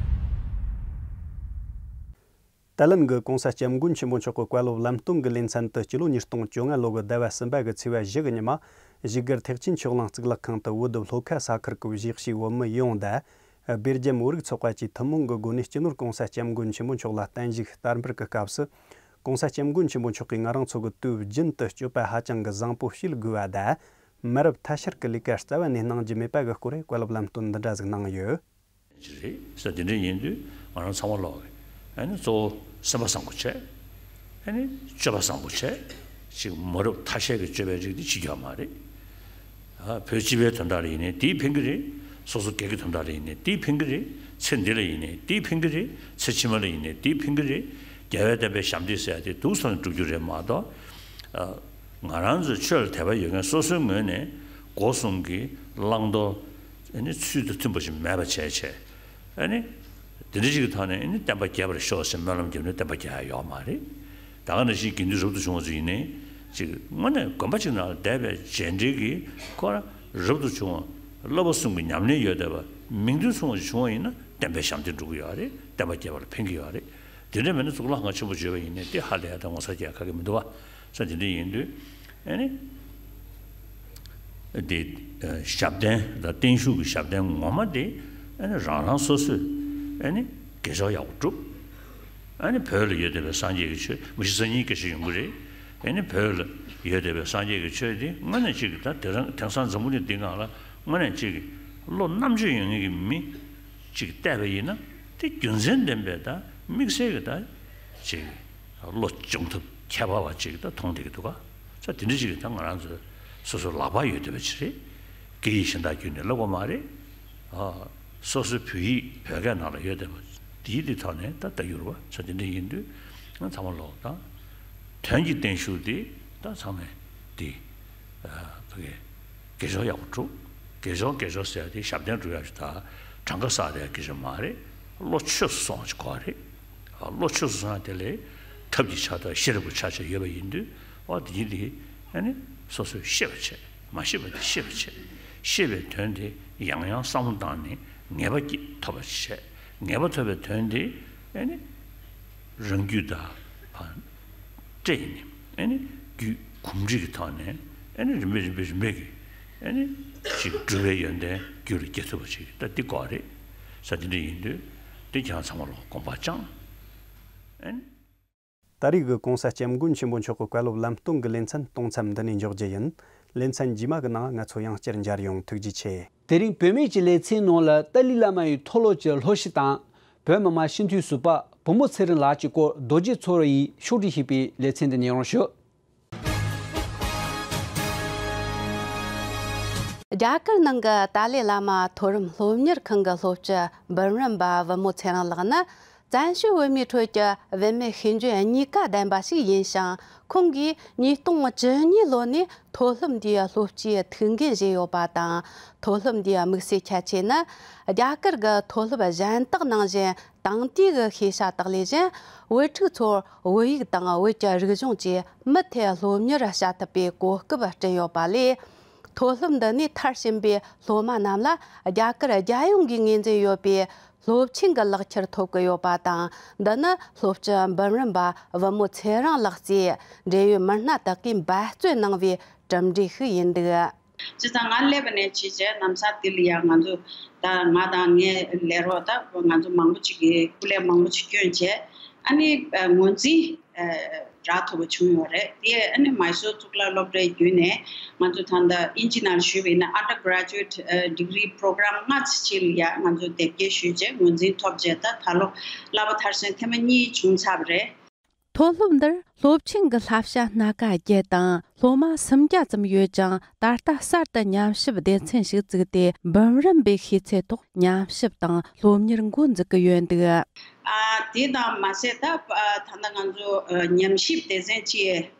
ཏཱ་ལན་གྱི་༸གོང་ས་༸སྐྱབས་མགོན་ཆེན་པོ་མཆོག་གི་བཀའ་སློབ་ལམ་སྟོན་གྱི་ལེ་ཚན་དུ། སྤྱི་ལོ་ཉིས་སྟོང་བཅོ་ལྔ་ལོ་གི་ཟླ་བ་གསུམ་པ་གི་ཚེས་པ་བཞི་གི་ཉི་མ། བཞུགས་སྒར་ཐེག་ཆེན་ཆོས་གླིང་གཙུག་ལག་ཁང་དུ་བོད་དུ་ལྷོ་ཁ་ས་ཁུལ་གྱི་གཞིས་བྱེས་བོད་མི་ཡོངས་དང་། སྦེལ་ཇམ་བོད་རིགས་ཚོགས་པ་བཅས་ཐུན་མོང་གི་སྒོ་ནས་སྤྱི་ནོར་༸གོང་ས་༸སྐྱབས་མགོན་ཆེན་པོ་མཆོག་ལ་བརྟན་བཞུགས་བསྟར་འབུལ་གྱི་སྐབས་སུ། ༸གོང་ས་༸སྐྱབས་མགོན་ཆེན་པོ་མཆོག་གིས་ང་རང་ཚོ་གི་དུས་རྒྱུན་དུ་སྤྱོད་པ་ཧ་ཅང་གི་བཟང་པོ་བྱེད་དགོས་པ་དང་། མི་རབས་ཐ་ཤལ་གྱི་ལས་ཀ་རྩ་བ་ནས་གནང་རྒྱུ་མེད་པ་གི་སྐོར་བཀའ་སློབ་ལམ་སྟོན་འདི་འདྲ་ཟིག་གནང་ཡོད། ཅིག་རེད་ཟེར། དེ་འདྲ་ཡིན་དུས་ང་རང་ཚང་མ་ལོག་གི་ཨ་ནི་གཙོ་བོ་སེམས་པ་བཟང་པོ་བྱས། ཨ་ནི་སྤྱོད་པ་བཟང་པོ་བྱས། ཅིག་མ་རབས་ཐ་ཤལ་གྱི་སྤྱོད་པའི་རིགས་དེ་བྱེད་རྒྱུ་མ་རེད། ཨ། བོད་སྤྱི་པའི་དོན་དག་ལ་ཡིན་ནའི་དེས་ཕན་གྱི་རེད། སོ་སོ་སྒེར་གྱི་དོན་དག་ལ་ཡིན་ནའི་དེས་ཕན་གྱི་རེད། ཚེ་འདི་ལ་ཡིན་ནའི་དེས་ཕན་གྱི་རེད། ཚེ་ཕྱི་མ་ལ་ཡིན་ནའི་དེས་ཕན་གྱི་རེད། རྒྱལ་བའི་བསྟན་པའི་ཞབས་འདེགས་ཟེར་ཡ་དེ་འདུག་སེ་ནས་སྒྲུབ་རྒྱུ་རེད་མ་གཏོགས། ཨ། ང་རང་ཚོའི་ཆོས་ལ་དད་པ་ཡོད་མཁན་སོ་སོའི་ངོས་ནས་སྒོ་གསུམ་གྱི་བླང་དོར་ཨ་ནི་ཚུལ་དང་མཐུན་པ་ཞིག་མེད་པ་བྱས་བྱས། ཨ་ནི་དེ་འདྲ་ཞིག་གི་ཐོག་ནས་ཨ་ནི་བསྟན་པ་རྒྱས་པར་ཤོག་ཅེས་སྨོན་ལམ་བརྒྱབ་ནས་བསྟན་པ་རྒྱས་ཡ་ཡོད་མ་རེད། ད་ག་ནང་བཞིན་དགེ་འདུན་རབ་ཏུ་བྱུང་བ་ཚོ་ཡིན་ནའི་ཅིག་དངོས་གནས་དགོན་པ་ཅིག་ནང་ལ་བསྡད་པའི་རྗེས་འབྲེལ་གྱི་ཁོ་རང་རབ་ཏུ་བྱུང་བ་བསླབ་པ་གསུམ་གྱི་ཉམས་ལེན་ཡོད་བསྡད་པ་མིང་དོན་མཚུངས་པ་ཞིག་བྱུང་བ་ཡིན་ན་བསྟན་པའི་ཞབས་འདེགས་འགྲོ་གི་ཡོད་རེད། བསྟན་པ་རྒྱས་པ་ལ་ཕན་གྱི་ཡོད་རེད། དེ་འདྲ་མིན་ན་གཙུག་ལག་ཁང་ཆེན་པོ་བརྗོད་པ་ཡིན་ནའི་དེ་ཧ་ལས་ཡ་དང་ངོ་ཚ་རྒྱག་ཡ་ག་གེ་མི་འདུག་བ། ས་དེ་འདྲ་ཡིན་དུས་ཨ་ནི་དེ་ཞབས་བརྟན་དང་བརྟན་བཞུགས་ཀྱི་ཞབས་བརྟན་ངོ་མ་དེ་ཨ་ནི་རང་རང་སོ་སོས་ཨ་ནི་དགེ་སྦྱོར་ཡག་པོ་བསྒྲུབ། ཨ་ནི་བོད་ལ་ཡོད་བསྡད་པའི་སངས་རྒྱས་ཀྱི་ཆོས་མི་ཤི་སང་ཉིན་སྐད་ཆ་ཡོང་གི་རེད། ཨ་ནི་བོད་ལ་ཡོད་བསྡད་པའི་སངས་རྒྱས་ཀྱི་ཆོས་དེ་དངོས་གནས་གཅིག་གི་ད་དེང་སང་དེང་སང་འཛམ་བུ་གླིང་འདིའི་སྒང་ལ་དངོས་གནས་གཅིག་གི་བློ་རྣམ་དཔྱོད་ཡོད་མཁན་གྱི་མི་ཅིག་བལྟས་པ་ཡིན་ན་དེ་རྒྱུ་མཚན་ལྡན་པའི་ད་དམིགས་བསལ་གྱི་ད་ཅིག་བློ་སྦྱོང་ཐབས་ཁྱད་པར་བ་ཅིག་ད་མཐོང་བསྡད་ཀྱི་འདུག་ག། ས་དེ་འདྲ་ཅིག་གི་ད་ང་རང་ཚོ་སོ་སོ་ལག་པར་ཡོད་བསྡད་པ་ཅིག་རེད། སྐད་ཡིག་གཞན་དག་བརྒྱུད་ནས་བསླབ་དགོས་མ་རེད། ཨ། སོ་སོའི་བོད་ཡིག་བོད་སྐད་ནང་ལ་ཡོད་བསྡད་པ་དེའི་དེ་ཐོག་ནས་ད་ལྟ་འགྱུར་བ་ས་དེ་འདྲ་ཡིན་དུས་ང་ཚང་མ་ལོག་དང་། དོན་གྱི་བརྟན་བཞུགས་དེ་ད་ཚང་མས་དེ་ཨ་ཕ་གི་དགེ་སྦྱོར་ཡག་པོ་བསྒྲུབ། དགེ་སྦྱོར་དགེ་སྦྱོར་ཟེར་ཡ་དེ་ཞབས་བརྟན་སྒྲུབ་ཡ་ཞིག་དང་གྲངས་ཀ་བསགས་བསྡད་ཡ་དགེ་སྦྱོར་མ་རེད། བློ་ཆོས་སུ་སོང་བ་ཞིག་དགོས་རེད། བློ་ཆོས་སུ་སོང་བ་དེ་ལས་ཐབས་ཀྱི་ཆ་དང་ཤེས་རབ་ཀྱི་ཆ་བཅས་ཡོད་པ་ཡིན་དུས་འོ་དེ་ཉིད་དེ་ཨ་ནི་སོ་སོས་ཤེས་པ་བྱས། མ་ཤེས་པ་དེ་ཤེས་པ་བྱས། ཤེས་པའི་དོན་དེ་ཡང་ཡང་བསམ་བློ་བཏང་ནས་ངེས་པ་སྐྱེ་ཐོབ་པ་བྱས། ངེས་པ་ཐོབ་པའི་དོན་དེ་ཨ་ནི་རང་རྒྱུད་དང་ཕར་སྤྲད་ནས་ཨ་ནི་རྒྱུད་གོམས་འདྲིས་ཀྱི་ཐོག་ནས་ཨ་ནི་རིམ་པས་རིམ་པས་རིམ་པས་ཀྱིས་ཨ་ནི་ཅིག་སྒྲུབ་པའི་ཡོན་ཏན་རྒྱུད་ལ་སྐྱེ་ཐུབ་པ་ཅིག་ད་འདི་དགོས་རེད། ས་དེ་འདྲ་ཡིན་དུས་འདི་ཁྱེད་རང་ཚང་མ་ལ་དགོངས་པ་བཅངས། ཨ་ནི། ད་རེས་ཀྱི་༸གོང་ས་༸སྐྱབས་མགོན་ཆེན་པོ་མཆོག་གི་བཀའ་སློབ་ལམ་སྟོན་གྱི་ལེ་ཚན་གཏོང་མཚམས་འདི་ནས་འཇོག་རྒྱུ་ཡིན། ལེ་ཚན་རྗེས་མ་གི་ནང་ང་ཚོ་ཡང་བསྐྱར་མཇལ་ཡོང་། ཐུགས་རྗེ་ཆེ། དེ་རིང་བུད་མེད་ཀྱི་ལེ་ཚན་ནང་ལ་ཏཱ་ལའི་བླ་མ་ཡི་མཐོ་སློབ་ཀྱི་སློབ་སྤྱི་དང་བོད་མི་མང་སྤྱི་འཐུས་ཟུར་པ་བུ་མོ་ཚེ་རིང་ལགས་ཀྱི་སྐོར་རྡོ་རྗེ་ཚོར་ཡིས་ཕྱོགས་སྒྲིག་བྱས་པའི་ལེ་ཚན་འདི་ཉན་རོགས་ཞུ། རྒྱ་གར་ནང་གི་ཏཱ་ལའི་བླ་མ་མཐོ་རིམ་སློབ་གཉེར་ཁང་གི་སློབ་སྤྱི་འབུམ་རམས་པ་བུ་མོ་ཚེ་རིང་ལགས་ནི། བཙན་བྱོལ་བོད་མིའི་ཁྲོད་ཀྱི་བུད་མེད་ཤེས་འཇོན་གཉིས་ཀ་ལྡན་པ་ཞིག་ཡིན་ཞིང་། ཁོང་གིས་ཉིས་སྟོང་བཅུ་གཉིས་ལོ་ནས་མཐོ་སློབ་འདིའི་སློབ་སྤྱིའི་ཐུགས་འགན་བཞེས་ཡོད་པ་དང་། མཐོ་སློབ་འདིའི་དམིགས་བསལ་ཁྱད་ཆོས་ནི། རྒྱ་གར་གྱི་མཐོ་སློབ་གཞན་དག་ནང་བཞིན་དེང་དུས་ཀྱི་ཤེས་བྱ་དག་ལས་གཞན། བུ་ཕྲུག་ཚོར་བོད་ཡིག་དང་བོད་ཀྱི་རིག་གཞུང་བཅས་མུ་མཐུད་སློབ་གཉེར་བྱ་ཐུབ་པའི་གོ་སྐབས་བསྐྲུན་ཡོད་པ་ལས། མཐོ་སློབ་འདི་ནས་མཐར་ཕྱིན་པའི་སློབ་མ་རྣམས་ལ་རྒྱ་གར་རྒྱལ་ཡོངས་ཀྱི་ངོས་འཛིན་ཡོད་པའི་སློབ་ཆེན་གྱི་ལག་ཁྱེར་ཐོབ་ཀྱི་ཡོད་པ་དང་། འདི་ནི་སློབ་སྤྱི་འབུམ་རམས་པ་བུ་མོ་ཚེ་རིང་ལགས་ཀྱིས་འབྲེལ་ཡོད་མི་སྣ་དག་གིས་འབད་བརྩོན་གནང་བའི་གྲུབ་འབྲས་ཤིག་ཡིན་འདུག། བྱས་ཙང་ང་སླེབས་པ་ནས་བྱས་བྱས་ནམ་ས་འདི་ལ་ཡང་ང་ཚོ་ད་ང་དང་ངའི་ལས་རོགས་ད་ང་ཚོ་མང་པོ་ཅིག་གིས་སྐུ་ལས་མང་པོ་ཅིག་བསྐྱོན་བྱས། ཨ་ནི་ངོས་འཛིན། རག་ཐུབ་པ་བྱུང་ཡོད་རེད། དེ་ཨ་ནི་མའི་སོར་གཙུག་ལག་སློབ་གྲྭའི་བརྒྱུད་ནས་ང་ཚོ་ད་ལྟ་དབྱིན་ཇི་ནང་ཞུས་པ་ཡིན་ན་undergraduate degree program ལྔ་ཙམ་ཅིག་ལ་ཡ་ང་ཚོ་དེབ་སྐྱེལ་ཞུས་རྗེས་ངོས་འཛིན་ཐོབ་རྗེས་ད་ད་ལོ་བསླབ་པ་མཐར་སོན་ཐེངས་མ་གཉིས་བྱུང་ཚར་བ་རེད། མཐོ་སློབ་འདིར་སློབ་ཆེན་གྱི་བསླབ་བྱ་སྣ་ཁ་བརྒྱད་དང་སློབ་མ་སུམ་བརྒྱ་ཙམ་ཡོད་ཅིང་། ད་ལྟ་གསར་དུ་ཉམས་ཞིབ་སྡེ་ཚན་ཞིག་བཙུགས་ཏེ། འབུམ་རམས་པའི་ཤེས་ཚད་ཐོག་ཉམས་ཞིབ་དང་སློབ་གཉེར་འགོ་འཛུགས་ཀྱི་ཡོད་འདུག་ཨ། དེ་དང་མ་ཟད་ད་ད་ལྟ་ང་ཚོ་ཉམས་ཞིབ་སྡེ་ཚན་གཅིག་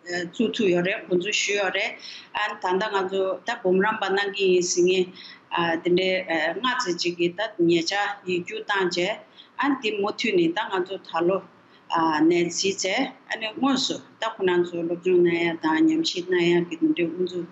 བཙུགས་ཐུབ་ཡོད་རེད། འགོ་འཛུགས་ཞུས་ཡོད་རེད། ཨ། ད་ལྟ་ང་ཚོ་ད་འབུམ་རམས་པ་གནང་གི་ཡིན་ཟེར་མཁན་དེ་འདྲའི་ལྔ་ཙམ་ཅིག་གིས་ད་ཉེ་ཆར་ཡིག་རྒྱུགས་བཏང་རྗེས། ཨ། དེ་མུ་མཐུད་ནས་ད་ང་ཚོ་ད་ལོ་ནས་བརྩིས་ཚེ། ཨ་ནི་དངོས་སུ་ད་ཁོ་རང་ཚོ་སློབ་སྦྱོང་གནང་ཡ་དང་ཉམས་ཞིབ་གནང་ཡ་གི་དེ་འདྲའི་དབུ་འཛུགས་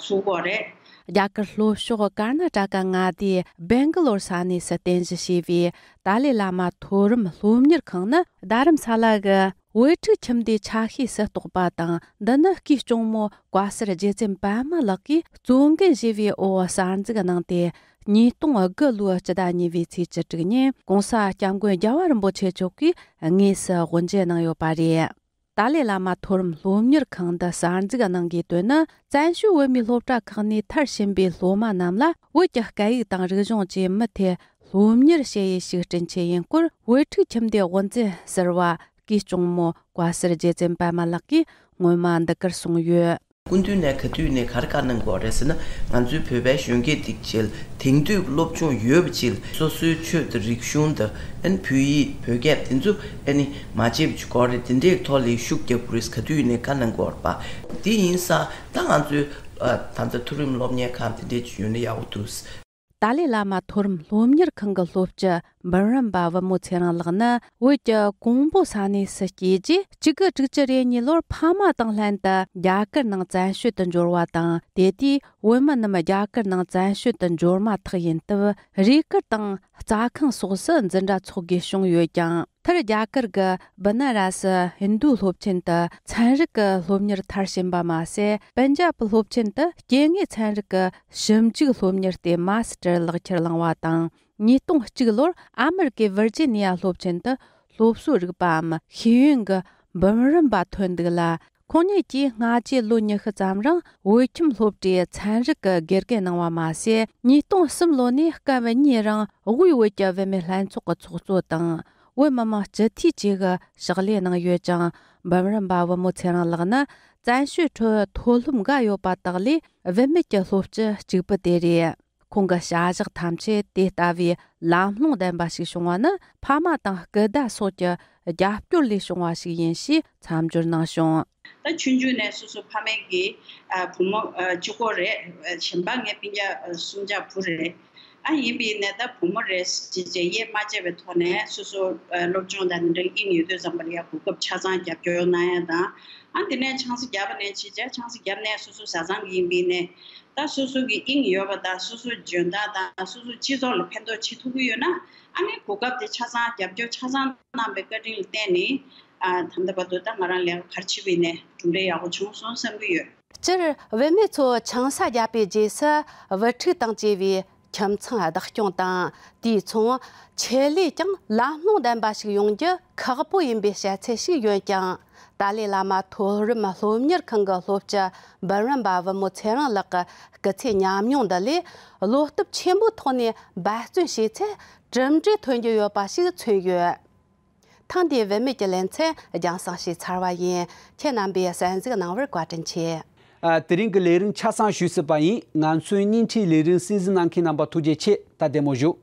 ཚུགས་ཀྱི་ཡོད་རེད། རྒྱ་གར་ལྷོ་ཕྱོགས་ཀར་ན་ཊ་ཀ་མངའ་སྡེའི་སྦེང་ག་ལོར་ས་གནས་སུ་རྟེན་གཞི་བྱས་པའི་ཏཱ་ལའི་བླ་མ་མཐོ་རིམ་སློབ་གཉེར་ཁང་ནི། རྡ་རམ་ས་ལ་གི་ཝེ་ཁྲི་ཁྱིམ་སྡེའི་ཆ་ཤས་སུ་གཏོགས་པ་དང་། འདི་ནི་སྐུའི་གཅུང་མོ་བཀའ་ཟུར་རྗེ་བཙུན་པདྨ་ལགས་ཀྱིས་གཙོ་འགན་བཞེས་པའི་འོག་གསར་འཛུགས་གནང་སྟེ། ཉིས་སྟོང་དགུ་ལོའི་སྤྱི་ཟླ་གཉིས་པའི་ཚེས་བཅུ་དྲུག་ཉིན་གོང་ས་སྐྱབས་མགོན་རྒྱལ་བ་རིན་པོ་ཆེ་མཆོག་གིས་དངོས་སུ་དབུ་འབྱེད་གནང་ཡོད་པ་རེད། ཏཱ་ལའི་བླ་མ་མཐོ་རིམ་སློབ་གཉེར་ཁང་འདི་གསར་འཛུགས་གནང་དགོས་དོན་ནི། བཙན་བྱོལ་བོད་མིའི་སློབ་གྲྭ་ཁག་ནས་མཐར་ཕྱིན་པའི་སློབ་མ་རྣམས་ལ་བོད་ཀྱི་སྐད་ཡིག་དང་རིག་གཞུང་བཅས་མུ་མཐུད་སློབ་གཉེར་བྱེད་ཡུལ་ཞིག་བསྐྲུན་ཆེད་ཡིན་སྐོར། ཝེ་ཁྲི་ཁྱིམ་སྡེའི་དབུ་འཛིན་ཟུར་པ་སྐུའི་གཅུང་མོ་བཀའ་ཟུར་རྗེ་བཙུན་པདྨ་ལགས་ཀྱིས་སྔོན་མ་འདི་སྐད་གསུངས་ཡོད། སྐུ་མདུན་ནས་ག་དུས་ནས་ག་རེ་བཀའ་གནང་དགོས་རེད་ཟེར་ན། ང་ཚོའི་བོད་པའི་གཞོན་སྐྱེས་འདི་ཕྱིར་དེང་དུས་སློབ་སྦྱོང་ཡོད་པ་ཅིག་སོ་སོའི་ཆོས་དང་རིག་གཞུང་དང་ཨན་བོད་ཡིག་བོད་སྐད་དེ་ཚོ་ཨ་ནི་མ་བརྗེད་པ་ཅིག་དགོས་རེད། དེ་འདྲའི་ཐོག་ལ་ཤུགས་རྒྱབ་དགོས་རེད། ག་དུས་ནས་བཀའ་གནང་དགོས་རེད་པ། དེ་ཡིན་ཙང་ད་ང་ཚོའི་ཨ་ད་ལྟ་མཐོ་རིམ་སློབ་གཉེར་ཁང་དེ་འདྲའི་ཅིག་ཡོད་ན་ཡག་པོ་འདུག་ཏཱ་ལའི་བླ་མ་མཐོ་རིམ་སློབ་གཉེར་ཁང་གི་སློབ་སྤྱི་འབུམ་རམས་པ་བུ་མོ་ཚེ་རིང་ལགས་ནི། བོད་ཀྱི་ཀོང་པོ་ས་གནས་སུ་སྐྱེས་རྗེས། གཅིག་དགུ་དྲུག་ཅུ་རེ་གཉིས་ལོར་ཕ་མ་དང་ལྷན་དུ་རྒྱ་གར་ནང་བཙན་བྱོལ་དུ་འབྱོར་བ་དང་། དེ་དུས་བོད་མི་རྣམས་རྒྱ་གར་ནང་བཙན་བྱོལ་དུ་འབྱོར་མ་ཐག་ཡིན་སྟབས། རུས་སྐལ་དང་རྩྭ་ཁང་སོགས་སུ་འཛིན་གྲྭ་འཚོགས་དགོས་བྱུང་ཡོད་ཀྱང་། མཐར་རྒྱ་གར་གྱི་བི་ན་ར་སི་ཧིན་རྡུ་སློབ་ཆེན་དུ་ཚན་རིག་གི་སློབ་གཉེར་མཐར་ཕྱིན་པ་མ་ཟད། པན་ཇབ་སློབ་ཆེན་དུ་སྐྱེ་དངོས་ཚན་རིག་གི་ཞིབ་འཇུག་སློབ་གཉེར་ལྟེ་མ་སི་ཊར་ལག་ཁྱེར་བླངས་པ་དང་། ཉིས་སྟོང་གཅིག་ལོར་ཨ་མེ་རི་ཀའི་ཝིར་ཇི་ནི་ཡ་སློབ་ཆེན་དུ་སློབ་གསོའི་རིག་པའམ་ཤེས་ཡོན་གྱི་འབུམ་རམས་པ་ཐོན་འདུག་ལ། ཁོང་ཉིད་ཀྱིས་སྔ་རྗེས་ལོ་ཉི་ཤུ་ཙམ་རིང་བོད་ཁྱིམ་སློབ་གྲྭའི་ཚན་རིག་གི་དགེ་རྒན་གནང་བ་མ་ཟད། ཉིས་སྟོང་གསུམ་ལོ་ནས་སྐབས་གཉིས་རིང་དབུས་བོད་ཀྱི་བུད་མེད་ལྷན་ཚོགས་ཀྱི་ཚོགས་གཙོ་དང་། བོད་མི་མང་སྤྱི་འཐུས་བཅས་ཀྱི་ཕྱག་ལས་གནང་ཡོད་ཅིང་། འབུམ་རམས་པ་བུ་མོ་ཚེ་རིང་ལགས་ནི་བཙན་བྱོལ་ཁྲོད་མཐོ་སློབ་འགའ་ཡོད་པ་དག་ལས་བུད་མེད་ཀྱི་སློབ་སྤྱི་གཅིག་པུ་དེ་རེད། ཁོང་གི་བྱ་གཞག་ཐམས་ཅད་དེ་ལྟ་བུའི་ལམ་ལྷོང་ལྡན་པ་ཞིག་བྱུང་བ་ནི། ཕ་མ་དང་སྐུ་ཟླ་སོགས་ཀྱི་རྒྱབ་སྐྱོར་ལས་བྱུང་བ་ཞིག་ཡིན་ཞེས་མཚམས་སྦྱོར་གནང་བྱུང་། ད་ཆུང་ཆུང་ནས་སོ་སོ་ཕ་མས་ཀྱིས་ཨ་བུ་མོ་ཨ་གཅིག་པོ་རེད། ཨ་གཞན་པ་ངའི་སྤུན་ཀྱག་ཨ་གསུམ་ཆ་བུ་རེད། ཨ་ཡིན་པའི་ནས་ད་བུ་མོ་རེད་ཅེས་བྱས་དབྱེ་མ་བྱས་པའི་ཐོག་ནས་སོ་སོ་ཨ་སློབ་སྦྱོང་དང་དེ་འདྲ་དབྱིངས་ཡོད་དུས་ཙམ་པ་ལ་ཡ་གོ་སྐབས་ཆ་ཚང་རྒྱབ་སྐྱོར་གནང་ཡ་དང་། ཨ་དེ་ནས་ཆང་ས་བརྒྱབ་པ་ནས་ཅེས་བྱས་ཆང་ས་བརྒྱབ་ནས་སོ་སོ་བཟའ་ཚང་གི་ཡིན་པའི་ནས་ད་སོ་སོ་གི་དབྱིངས་ཡོད་པ་དང་སོ་སོའི་འཇོན་ཐང་དང་སོ་སོའི་སྤྱི་ཚོགས་ལ་ཕན་ཐོགས་བྱེད་ཐུབ་ཀྱི་ཡོད་ན། ཨ་ནི་གོ་སྐབས་དེ་ཆ་ཚང་རྒྱབ་སྐྱོར་ཆ་ཚང་གནང་པའི་བཀའ་དྲིན་ལ་བརྟེན་ནས་ཨ་ད་ལྟ་བར་དུ་ད་ང་རང་ལས་ཀ་ག་རེ་བྱེད་པའི་ནས་གྲུབ་འབྲས་ཡག་པོ་བྱུང་སོང་བསམ་གྱི་ཡོད། སྤྱིར་བུད་མེད་ཚོ་ཆང་ས་བརྒྱབ་པའི་རྗེས་སུ་བུ་ཕྲུག་དང་བཅས་པའི་ཁྱིམ་ཚང་བདག་སྐྱོང་དང་། དེའི་མཚུངས་ཆེད་ལས་ཀྱང་ལམ་ལྷོང་ལྡན་པ་ཞིག་ཡོང་རྒྱུ་ཁག་པོ་ཡིན་པའི་བཤད་ཚུལ་ཞིག་ཡོད་ཀྱང་། ཏཱ་ལའི་བླ་མ་མཐོ་རིམ་སློབ་གཉེར་ཁང་གི་སློབ་སྤྱི་འབུམ་རམས་པ་བུ་མོ་ཚེ་རིང་ལགས་ཀྱི་སྐུ་ཚེ་ཉམས་མྱོང་འདི་ལས། བློ་སྟོབས་ཆེན་པོའི་ཐོག་ནས་འབད་བརྩོན་བྱས་ཚེ་གྲུབ་འབྲས་ཐོན་རྒྱུ་ཡོད་པ་ཞིག་མཚོན་ཡོད། ཐེངས་འདིའི་བུད་མེད་ཀྱི་ལེ་ཚན་རྒྱང་སྲིང་བྱས་ཚར་བ་ཡིན། ཁྱེད་རྣམ་པས་གསན་གཟིགས་གནང་བར་བཀའ་དྲིན་ཆེ། ཨ། དེ་རིང་གི་ལས་རིམ་ཆ་ཚང་ཞུས་ཟིན་པ་ཡིན། ང་ཚོའི་བརྙན་འཕྲིན་ལས་རིམ་གསན་གཟིགས་གནང་མཁན་རྣམ་པ་ཐུགས་རྗེ་ཆེ། ད་བདེ་མོ་བཞུགས།